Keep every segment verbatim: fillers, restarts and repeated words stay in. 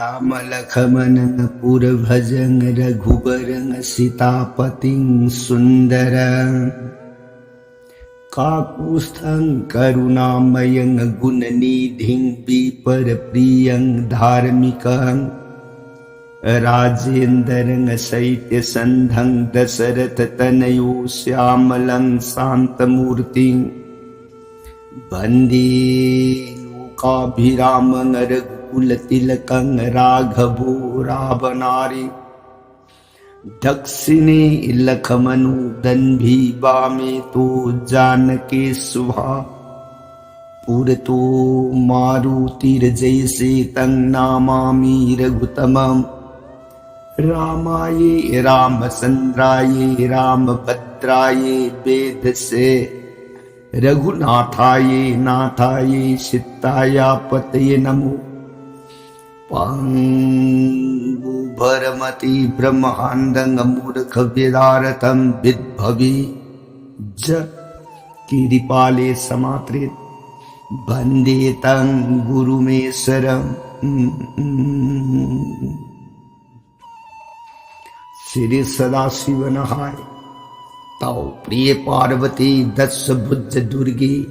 रामलक्ष्मणं पुरभजं रघुवरं सीतापतिं सुन्दरम्। काकुत्स्थं करुणामयं गुणनिधिं विप्रप्रियं धार्मिकम्। राजेन्द्रं सैत्यसन्धं दशरथतनयो श्यामलं शान्तमूर्तिम्। वन्दे लोकाभिरामं रघुकुलतिलकं राघवो रावणारि। दक्षिणे लक्ष्मणो दण्डी वामे तु जानकी सुभा। पुरतो मारुतिर्यस्य तं नमामि रघुत्तमम्। रामाय रामचन्द्राय रामभद्राय वेधसे। रघुनाथाय नाथाय सीताया पतये नमो। पङ्गुभरमति ब्रह्माण्डं मूर्खव्यदारतं विद्भवि ज। कृपाले समात्रे वन्दे तं गुरुमीश्वरम्। श्री सदाशिव नहाय। तौ प्रिय पार्वती दस भुज दुर्गी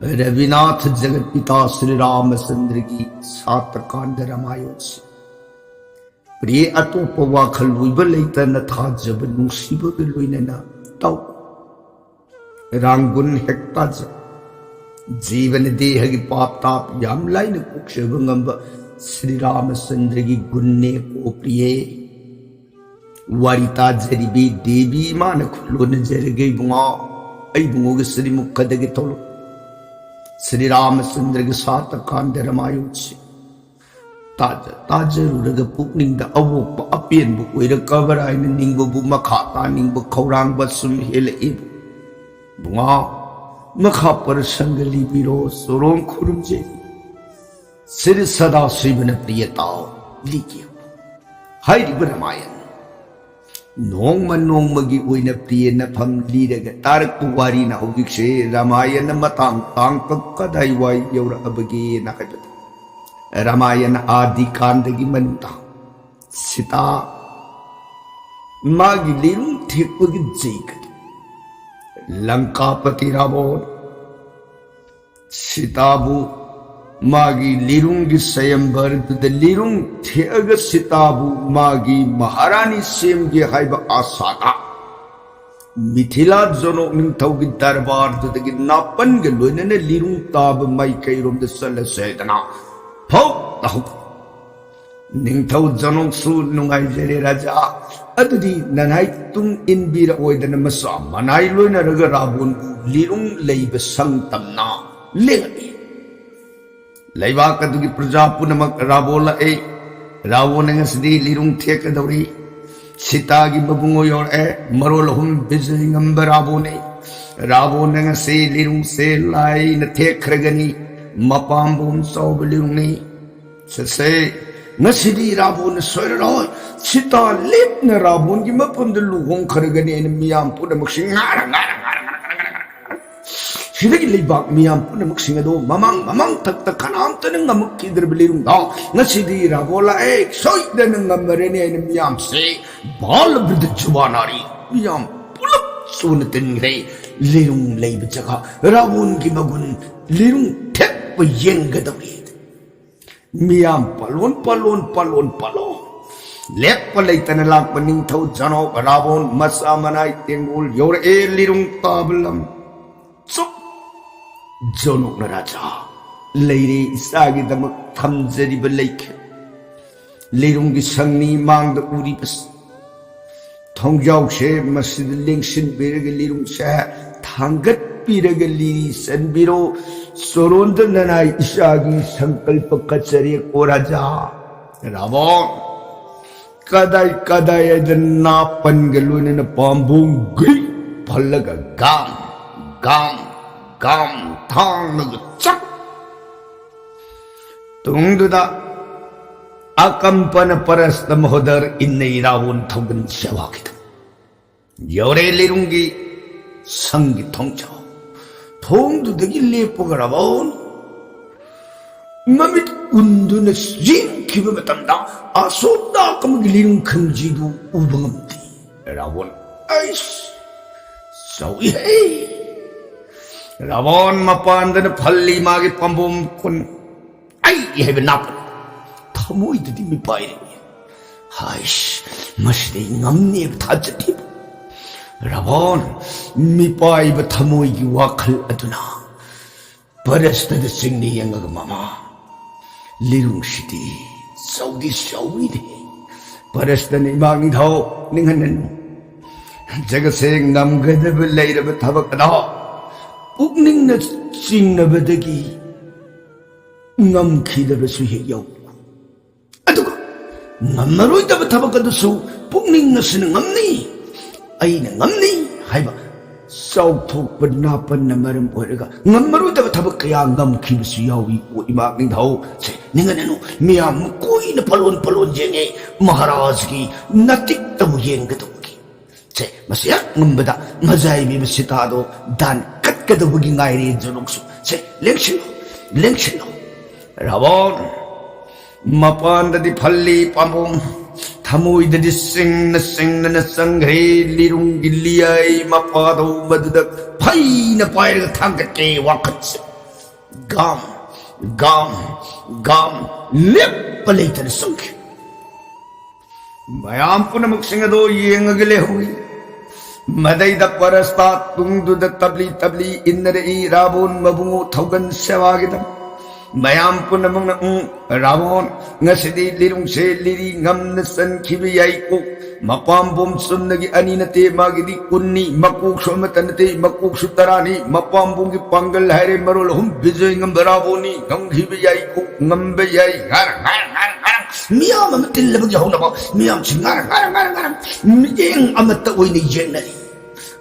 रविनाथ जगत पिता श्री रामचंद्र की सात कांड रामायण से। प्रिय ꯑꯇꯣꯞꯄ ꯋꯥꯈꯜ ꯂꯣꯏꯕ ꯂꯩꯇꯅ ꯊꯥꯖꯕ ꯅꯨꯡꯁꯤꯕꯒ ꯂꯣꯏꯅꯅ ꯇꯧ꯫ ꯔꯥꯡꯒꯨꯟ ꯍꯦꯛ ꯇꯥꯖ꯫ ꯖꯤꯕꯅ ꯗꯦꯍꯒꯤ ꯄꯥꯞ ꯇꯥꯞ ꯌꯥꯝ ꯂꯥꯏꯅ ꯀꯣꯛꯆꯕ ꯉꯝꯕ ꯁ꯭ꯔꯤ ꯔꯥꯃꯆꯟꯗ꯭ꯔꯒꯤ ꯒꯨꯟꯅꯦ ꯀꯣ ꯄ꯭ꯔꯤꯌꯦ꯫ ꯋꯥꯔꯤ ꯇꯥꯖꯔꯤꯕꯤ ꯗꯦꯕꯤ ꯏꯃꯥꯅ ꯈꯨꯂꯣꯟꯅꯖꯔꯒꯦ ꯏꯕꯨꯡꯉꯣ꯫ ꯑꯩ ꯏꯕꯨꯡꯉꯣꯒꯤ ꯁ꯭ꯔꯤꯃꯨꯈꯗꯒꯤ ꯊꯣꯛꯂꯛ ꯁ꯭ꯔꯤ ꯔꯥꯃꯆꯟꯗ꯭ꯔꯒꯤ ꯁꯥꯇ ꯀꯥꯟꯗ ꯔꯃꯥꯌꯣꯟꯁꯤ ꯇꯥꯖ-, ꯇꯥꯖꯔꯨꯔꯒ ꯄꯨꯛꯅꯤꯡꯗ ꯑꯋꯣꯛꯄ ꯑꯄꯦꯟꯕ ꯑꯣꯏꯔꯛꯀꯕ꯭ꯔꯥ ꯍꯥꯏꯅ ꯅꯤꯡꯕꯕꯨ ꯃꯈꯥ ꯇꯥꯅꯤꯡꯕ ꯈꯧꯔꯥꯡꯕ ꯁꯨꯝ ꯍꯦꯜꯂꯛꯏ꯫ ꯏꯕꯨꯡꯉꯣ, ꯃꯈꯥ ꯄꯔꯁꯪꯒ ꯂꯤꯕꯤꯔꯣ, ꯆꯣꯔꯣꯡ ꯈꯨꯔꯨꯝꯖꯩ꯫ ꯁ꯭ꯔꯤ ꯁꯗꯥꯁꯤꯕꯅ ꯄ꯭ꯔꯤꯌ ꯇꯥꯎ ꯂꯤꯒꯦ꯫ ꯍꯥꯏꯔꯤꯕ ꯔꯥꯃꯥꯌꯟ ꯅꯣꯡꯃ ꯅꯣꯡꯃꯒꯤ ꯑꯣꯏꯅ ꯄ꯭ꯔꯤꯌ ꯅꯐꯝ ꯂꯤꯔꯒ ꯇꯥꯔꯛꯄ ꯋꯥꯔꯤꯅ ꯍꯧꯖꯤꯛꯁꯦ ꯔꯥꯃꯥꯌꯟ ꯃꯇꯥꯡ ꯇꯥꯡꯀꯛ ꯀꯗꯥꯏꯋꯥꯏ ꯌꯧꯔꯛꯑꯕꯒꯦꯅ ꯍꯥꯏꯕꯗ, ꯔꯥꯃꯥꯌꯟ ꯑꯥꯗꯤ ꯀꯥꯟꯗꯒꯤ ꯃꯟꯇ ꯁꯤꯇꯥ ꯃꯥꯒꯤ ꯂꯤꯔꯨꯡ ꯊꯦꯛꯄꯒꯤ ꯖꯩꯒꯗ ꯂꯪꯀꯥꯄꯇꯤ ꯔꯥꯕꯣꯟ ꯁꯤꯇꯥꯕꯨ ꯃꯥꯒꯤ ꯂꯤꯔꯨꯡꯒꯤ ꯁꯌꯝꯕꯔꯗꯨꯗ ꯂꯤꯔꯨꯡ ꯊꯦꯛꯑꯒ ꯁꯤꯇꯥꯕꯨ ꯃꯥꯒꯤ ꯃꯍꯥꯔꯥꯅꯤ ꯁꯦꯝꯒꯦ ꯍꯥꯏꯕ ꯑꯥꯁꯥꯗ ꯃꯤꯊꯤꯂꯥ ꯖꯣꯅꯣꯛ ꯅꯤꯡꯊꯧꯒꯤ ꯗꯔꯕꯥꯔꯗꯨꯗꯒꯤ ꯅꯥꯄꯟꯒ ꯂꯣꯏꯅꯅ ꯂꯤꯔꯨꯡ ꯇꯥꯕ ꯃꯥꯏꯀꯩꯔꯣꯝꯗ ꯆꯠꯂꯁꯦ ꯍꯥꯏꯗꯅ ꯐꯧ ꯇꯥꯍꯧ꯫ ꯅꯤꯡꯊꯧ ꯖꯣꯅꯣꯛꯁꯨ ꯅꯨꯡꯉꯥꯏꯖꯔꯦ ꯔꯥꯖꯥ꯫ ꯑꯗꯨꯗꯤ ꯅꯅꯥꯏ ꯇꯨꯡ ꯏꯟꯕꯤꯔꯛꯑꯣꯏꯗꯅ ꯃꯆꯥ ꯃꯅꯥꯏ ꯂꯣꯏꯅꯔꯒ ꯔꯥꯕꯣꯟꯕꯨ ꯂꯤꯔꯨꯡ ꯂꯩꯕ ꯁꯪ ꯇꯝꯅ ꯂꯦꯡꯉꯛꯏ꯫ ꯂꯩꯕꯥꯛ ꯑꯗꯨꯒꯤ ꯄ꯭ꯔꯖꯥ ꯄꯨꯝꯅꯃꯛ ꯔꯥꯕꯣꯟ ꯂꯥꯛꯏ꯫ ꯔꯥꯕꯣꯟꯅ ꯉꯁꯤꯗꯤ ꯂꯤꯔꯨꯡ ꯊꯦꯛꯀꯗꯧꯔꯤ꯫ ꯁꯤꯇꯥꯒꯤ ꯃꯕꯨꯡꯉꯣ ꯌꯧꯔꯛꯑꯦ꯫ ꯃꯔꯣꯜ ꯑꯍꯨꯝ ꯕꯤꯖꯩ ꯉꯝꯕ ꯔꯥꯕꯣꯟꯅꯤ꯫ ꯔꯥꯕꯣꯟꯅ ꯉꯁꯤ ꯂꯤꯔꯨꯡꯁꯦ ꯂꯥꯏꯅ ꯊꯦꯛꯈ꯭ꯔꯒꯅꯤ꯫ ꯃꯄꯥꯝꯕꯣꯝ ꯆꯥꯎꯕ ꯂꯤꯔꯨꯡꯅꯤ꯫ ꯆꯠꯁꯦ꯫ ꯉꯁꯤꯗꯤ ꯔꯥꯕꯣꯟꯅ ꯁꯣꯏꯔꯔꯣꯏ꯫ ꯁꯤꯇꯥ ꯂꯦꯞꯅ ꯔꯥꯕꯣꯟꯒꯤ ꯃꯐꯝꯗ ꯂꯨꯍꯣꯡꯈ꯭ꯔꯒꯅꯤ꯫ ꯑꯩꯅ ꯃꯤꯌꯥꯝ ꯄꯨꯝꯅꯃꯛꯁꯤ ꯉꯥꯔ ꯉꯥꯔ ꯉꯥꯔ ꯉꯥꯔ ꯉꯥꯔ ꯉꯥꯔ ꯁꯤꯗꯒꯤ ꯂꯩꯕꯥꯛ ꯃꯤꯌꯥꯝ ꯄꯨꯝꯅꯃꯛꯁꯤꯡ ꯑꯗꯣ ꯃꯃꯥꯡ ꯃꯃꯥꯡ ꯊꯛꯇ ꯀꯅꯥꯝꯇꯅ ꯉꯝꯃꯛꯈꯤꯗ꯭ꯔꯕ ꯂꯤꯔꯨꯡꯗꯣ ꯉꯁꯤꯗꯤ ꯔꯥꯕꯣꯟ ꯂꯥꯛꯑꯦ, ꯁꯣꯏꯗꯅ ꯉꯝꯃꯔꯅꯤ꯫ ꯑꯩꯅ ꯃꯤꯌꯥꯝꯁꯦ ꯕꯥꯜ ꯕ꯭ꯔꯤꯗ ꯖꯨꯕꯥꯅꯥꯔꯤ ꯃꯤꯌꯥꯝ ꯄꯨꯂꯞ ꯆꯣꯟꯅ ꯇꯤꯟꯈ꯭ꯔꯦ꯫ ꯂꯤꯔꯨꯡ ꯂꯩꯕ ꯖꯒꯥ ꯔꯥꯕꯣꯟꯒꯤ ꯃꯒꯨꯟ ꯂꯤꯔꯨꯡ ꯊꯦꯛꯄ ꯌꯦꯡꯒꯗꯧꯔꯤ꯫ ꯃꯤꯌꯥꯝ ꯄꯥꯂꯣꯟ ꯄꯥꯂꯣꯟ ꯄꯥꯂꯣꯟ ꯄꯥꯂꯣꯟ ꯂꯦꯞꯄ ꯂꯩꯇꯅ ꯂꯥꯛꯄ ꯅꯤꯡꯊꯧ ꯖꯅꯣꯛ ꯔꯥꯕꯣꯟ ꯃꯆꯥ ꯃꯅꯥꯏ ꯇꯦꯡꯒꯣꯜ ꯌꯧꯔꯛꯑꯦ ꯂꯤꯔꯨꯡ ꯇꯥꯕ ꯂꯝ꯫ ꯆꯨꯞ! ꯖꯣꯅꯣꯛꯅ ꯔꯥꯖꯥ ꯂꯩꯔꯦ ꯏꯆꯥꯒꯤꯗꯃꯛ ꯊꯝꯖꯔꯤꯕ ꯂꯩꯈꯦ꯫ ꯂꯤꯔꯨꯡꯒꯤ ꯁꯪꯅꯤ ꯃꯥꯡꯗ ꯎꯔꯤꯕꯁꯤ꯫ ꯊꯣꯡꯖꯥꯎꯁꯦ ꯃꯁꯤꯗ ꯂꯦꯡꯁꯤꯟꯕꯤꯔꯒ ꯂꯤꯔꯨꯡꯁꯦ ꯊꯥꯡꯒꯠꯄꯤꯔꯒ ꯂꯤꯔꯤ ꯆꯟꯕꯤꯔꯣ꯫ ꯆꯣꯔꯣꯟꯗ ꯅꯅꯥꯏ ꯏꯆꯥꯒꯤ ꯁꯪꯀꯜꯄ ꯀꯠꯆꯔꯦꯀꯣ ꯔꯥꯖꯥ꯫ ꯔꯥꯕꯣꯟ ꯀꯗꯥꯏ ꯀꯗꯥꯏ ꯍꯥꯏꯗ ꯅꯥꯄꯟꯒ ꯂꯣꯏꯅꯅ ꯄꯥꯝꯕꯣꯝ ꯒ꯭ꯔꯤꯛ ꯐꯜꯂꯒ ꯒꯥꯝ ꯒꯥꯝ ꯒꯥꯝ ꯊꯥꯡꯂꯒ ꯆꯠ ꯇꯨꯡꯗꯨꯗ ꯑꯀꯝꯄꯅ ꯄꯔꯁꯇ ꯃꯍꯣꯗꯔ ꯏꯟꯅꯩ ꯔꯥꯕꯣꯟ ꯊꯧꯒꯟ ꯁꯦꯋꯥꯒꯤꯗ ꯌꯧꯔꯦ ꯂꯤꯔꯨꯡꯒꯤ ꯁꯪꯒꯤ ꯊꯣꯡꯖꯥꯎ꯫ ꯊꯣꯡꯗꯨꯗꯒꯤ ꯂꯦꯞꯄꯒ ꯔꯥꯕꯣꯟ ꯃꯃꯤꯠ ꯎꯟꯗꯨꯅ ꯌꯦꯡꯈꯤꯕ ꯃꯇꯝꯗ ꯑꯁꯣꯝ ꯅꯥꯀꯟꯒꯤ ꯂꯤꯔꯨꯡ ꯈꯪꯖꯤꯗꯨ ꯎꯕ ꯉꯝꯗꯦ꯫ ꯔꯥꯕꯣꯟ, ꯑꯩꯁ, ꯆꯥꯎꯏꯍꯦ꯫ ꯔꯥꯕꯣꯟ ꯃꯄꯥꯟꯗꯅ ꯐꯜꯂꯤ ꯃꯥꯒꯤ ꯄꯥꯝꯕꯣꯝ ꯀꯨꯟ꯫ ꯑꯩ ꯍꯥꯏꯕ ꯅꯥꯄꯟ ꯊꯃꯣꯏꯗꯗꯤ ꯃꯤꯄꯥꯏꯔꯦ꯫ ꯍꯥꯏꯁ, ꯃꯁꯤꯗꯤ ꯉꯝꯅꯦꯕ ꯊꯥꯖꯗꯦꯕ꯫ ꯔꯥꯕꯣꯟ, ꯃꯤꯄꯥꯏꯕ ꯊꯃꯣꯏꯒꯤ ꯋꯥꯈꯜ ꯑꯗꯨꯅ ꯄꯔꯁꯇꯗ ꯆꯤꯡꯅ ꯌꯦꯡꯉꯒ, "ꯃꯃꯥ, ꯂꯤꯔꯨꯡꯁꯤꯗꯤ ꯆꯥꯎꯗꯤ ꯆꯥꯎꯏꯅꯦ꯫" ꯄꯔꯁꯇꯅ, "ꯏꯃꯥ ꯅꯤꯡꯊꯧ, ꯅꯤꯡꯍꯟꯅꯅꯨ꯫ ꯖꯒꯠꯁꯦ ꯉꯝꯒꯗꯕ ꯂꯩꯔꯕ ꯊꯕꯛ ꯑꯗꯣ ꯄꯨꯛꯅꯤꯡꯅ ꯆꯤꯡꯅꯕꯗꯒꯤ ꯉꯝꯈꯤꯗꯕꯁꯨ ꯍꯦꯛ ꯌꯥꯎꯏ꯫ ꯑꯗꯨꯒ ꯉꯝꯃꯔꯣꯏꯗꯕ ꯊꯕꯛ ꯑꯗꯨꯁꯨ ꯄꯨꯛꯅꯤꯡ ꯑꯁꯤꯅ ꯉꯝꯅꯤ, ꯑꯩꯅ ꯉꯝꯅꯤ ꯍꯥꯏꯕ ꯆꯥꯎꯊꯣꯛꯄ ꯅꯥꯄꯟꯅ ꯃꯔꯝ ꯑꯣꯏꯔꯒ ꯉꯝꯃꯔꯣꯏꯗꯕ ꯊꯕꯛ ꯀꯌꯥ ꯉꯝꯈꯤꯕꯁꯨ ꯌꯥꯎꯏ꯫ ꯑꯣ ꯏꯃꯥ ꯅꯤꯡꯊꯧ, ꯁꯦ, ꯅꯤꯡꯍꯟꯅꯅꯨ, ꯃꯤꯌꯥꯝ ꯀꯣꯏꯅ ꯄꯂꯣꯟ ꯄꯂꯣꯟ ꯌꯦꯡꯉꯦ, ꯃꯍꯥꯔꯥꯖꯒꯤ ꯅꯇꯤꯛꯇꯕꯨ ꯌꯦꯡꯒꯗꯧꯕꯒꯤ꯫ ꯁꯦ, ꯃꯁꯤ ꯍꯦꯛ ꯉꯝꯕꯗ ꯃꯖꯥꯏꯕꯤꯕ ꯁꯤꯇꯥꯗꯣ ꯗꯥꯟ ꯀꯠꯀꯗꯧꯕꯒꯤ ꯉꯥꯏꯔꯦ ꯖꯣꯅꯣꯛꯁꯨ꯫ ꯁꯦ, ꯂꯦꯡꯁꯤꯜꯂꯣ, ꯂꯦꯡꯁꯤꯜꯂꯣ꯫" ꯔꯥꯕꯣꯟ ꯃꯄꯥꯟꯗꯗꯤ ꯐꯜꯂꯤ ꯄꯥꯝꯕꯣꯝ, ꯊꯃꯣꯏꯗꯗꯤ ꯆꯤꯡꯅ ꯆꯤꯡꯅꯅ ꯆꯪꯈ꯭ꯔꯦ꯫ ꯂꯤꯔꯨꯡꯒꯤ ꯂꯤꯌꯥꯏ ꯃꯄꯥꯗꯣ ꯃꯗꯨꯗ ꯐꯩꯅ ꯄꯥꯏꯔꯒ ꯊꯥꯡꯒꯠꯀꯦ ꯋꯥꯈꯜꯁꯦ꯫ ꯒꯥꯝ, ꯒꯥꯝ, ꯒꯥꯝ, ꯂꯦꯞꯄ ꯂꯩꯇꯅ ꯆꯪꯈꯤ꯫ ꯃꯌꯥꯝ ꯄꯨꯝꯅꯃꯛꯁꯤꯡ ꯑꯗꯣ ꯌꯦꯡꯉꯒ ꯂꯩꯍꯧꯏ꯫ ꯃꯗꯩꯗ ꯄꯔꯁꯇꯥ ꯇꯨꯡꯗꯨꯗ ꯇꯞꯂꯤ ꯇꯞꯂꯤ ꯏꯟꯅꯔꯛꯏ ꯔꯥꯕꯣꯟ ꯃꯕꯨꯡꯉꯣ ꯊꯧꯒꯟ ꯁꯦꯕꯥꯒꯤꯗꯃꯛ꯫ ꯃꯌꯥꯝ ꯄꯨꯝꯅꯃꯛꯅ, "ꯎꯝ, ꯔꯥꯕꯣꯟ, ꯉꯁꯤꯗꯤ ꯂꯤꯔꯨꯡꯁꯦ ꯂꯤꯔꯤ ꯉꯝꯅ ꯆꯟꯈꯤꯕ ꯌꯥꯏꯀꯣ꯫ ꯃꯄꯥꯝꯕꯣꯝ ꯆꯨꯝꯅꯒꯤ ꯑꯅꯤ ꯅꯠꯇꯦ, ꯃꯥꯒꯤꯗꯤ ꯀꯨꯟꯅꯤ, ꯃꯀꯣꯛꯁꯨ ꯑꯃꯠꯇ ꯅꯠꯇꯦ, ꯃꯀꯣꯛꯁꯨ ꯇꯔꯥꯅꯤ꯫ ꯃꯄꯥꯝꯕꯣꯝꯒꯤ ꯄꯥꯡꯒꯜ ꯍꯥꯏꯔꯦ ꯃꯔꯣꯜ ꯑꯍꯨꯝ, ꯕꯤꯖꯣꯏ ꯉꯝꯕ ꯔꯥꯕꯣꯟꯅꯤ, ꯉꯝꯈꯤꯕ ꯌꯥꯏꯀꯣ, ꯉꯝꯕ ꯌꯥꯏ꯫" ꯉꯥꯔ, ꯉꯥꯔ, ꯉꯥꯔ, ꯉꯥꯔ꯫ ꯃꯤꯌꯥꯝ ꯑꯃ ꯇꯤꯜꯂꯕꯒꯤ ꯍꯧꯅꯕ ꯃꯤꯌꯥꯝꯁꯤ ꯉꯥꯔ, ꯉꯥꯔ, ꯉꯥꯔ, ꯉꯥꯔ ꯃꯤꯠꯌꯦꯡ ꯑꯃꯠꯇ ꯑꯣꯏꯅ ꯌꯦꯡꯅꯔꯤ꯫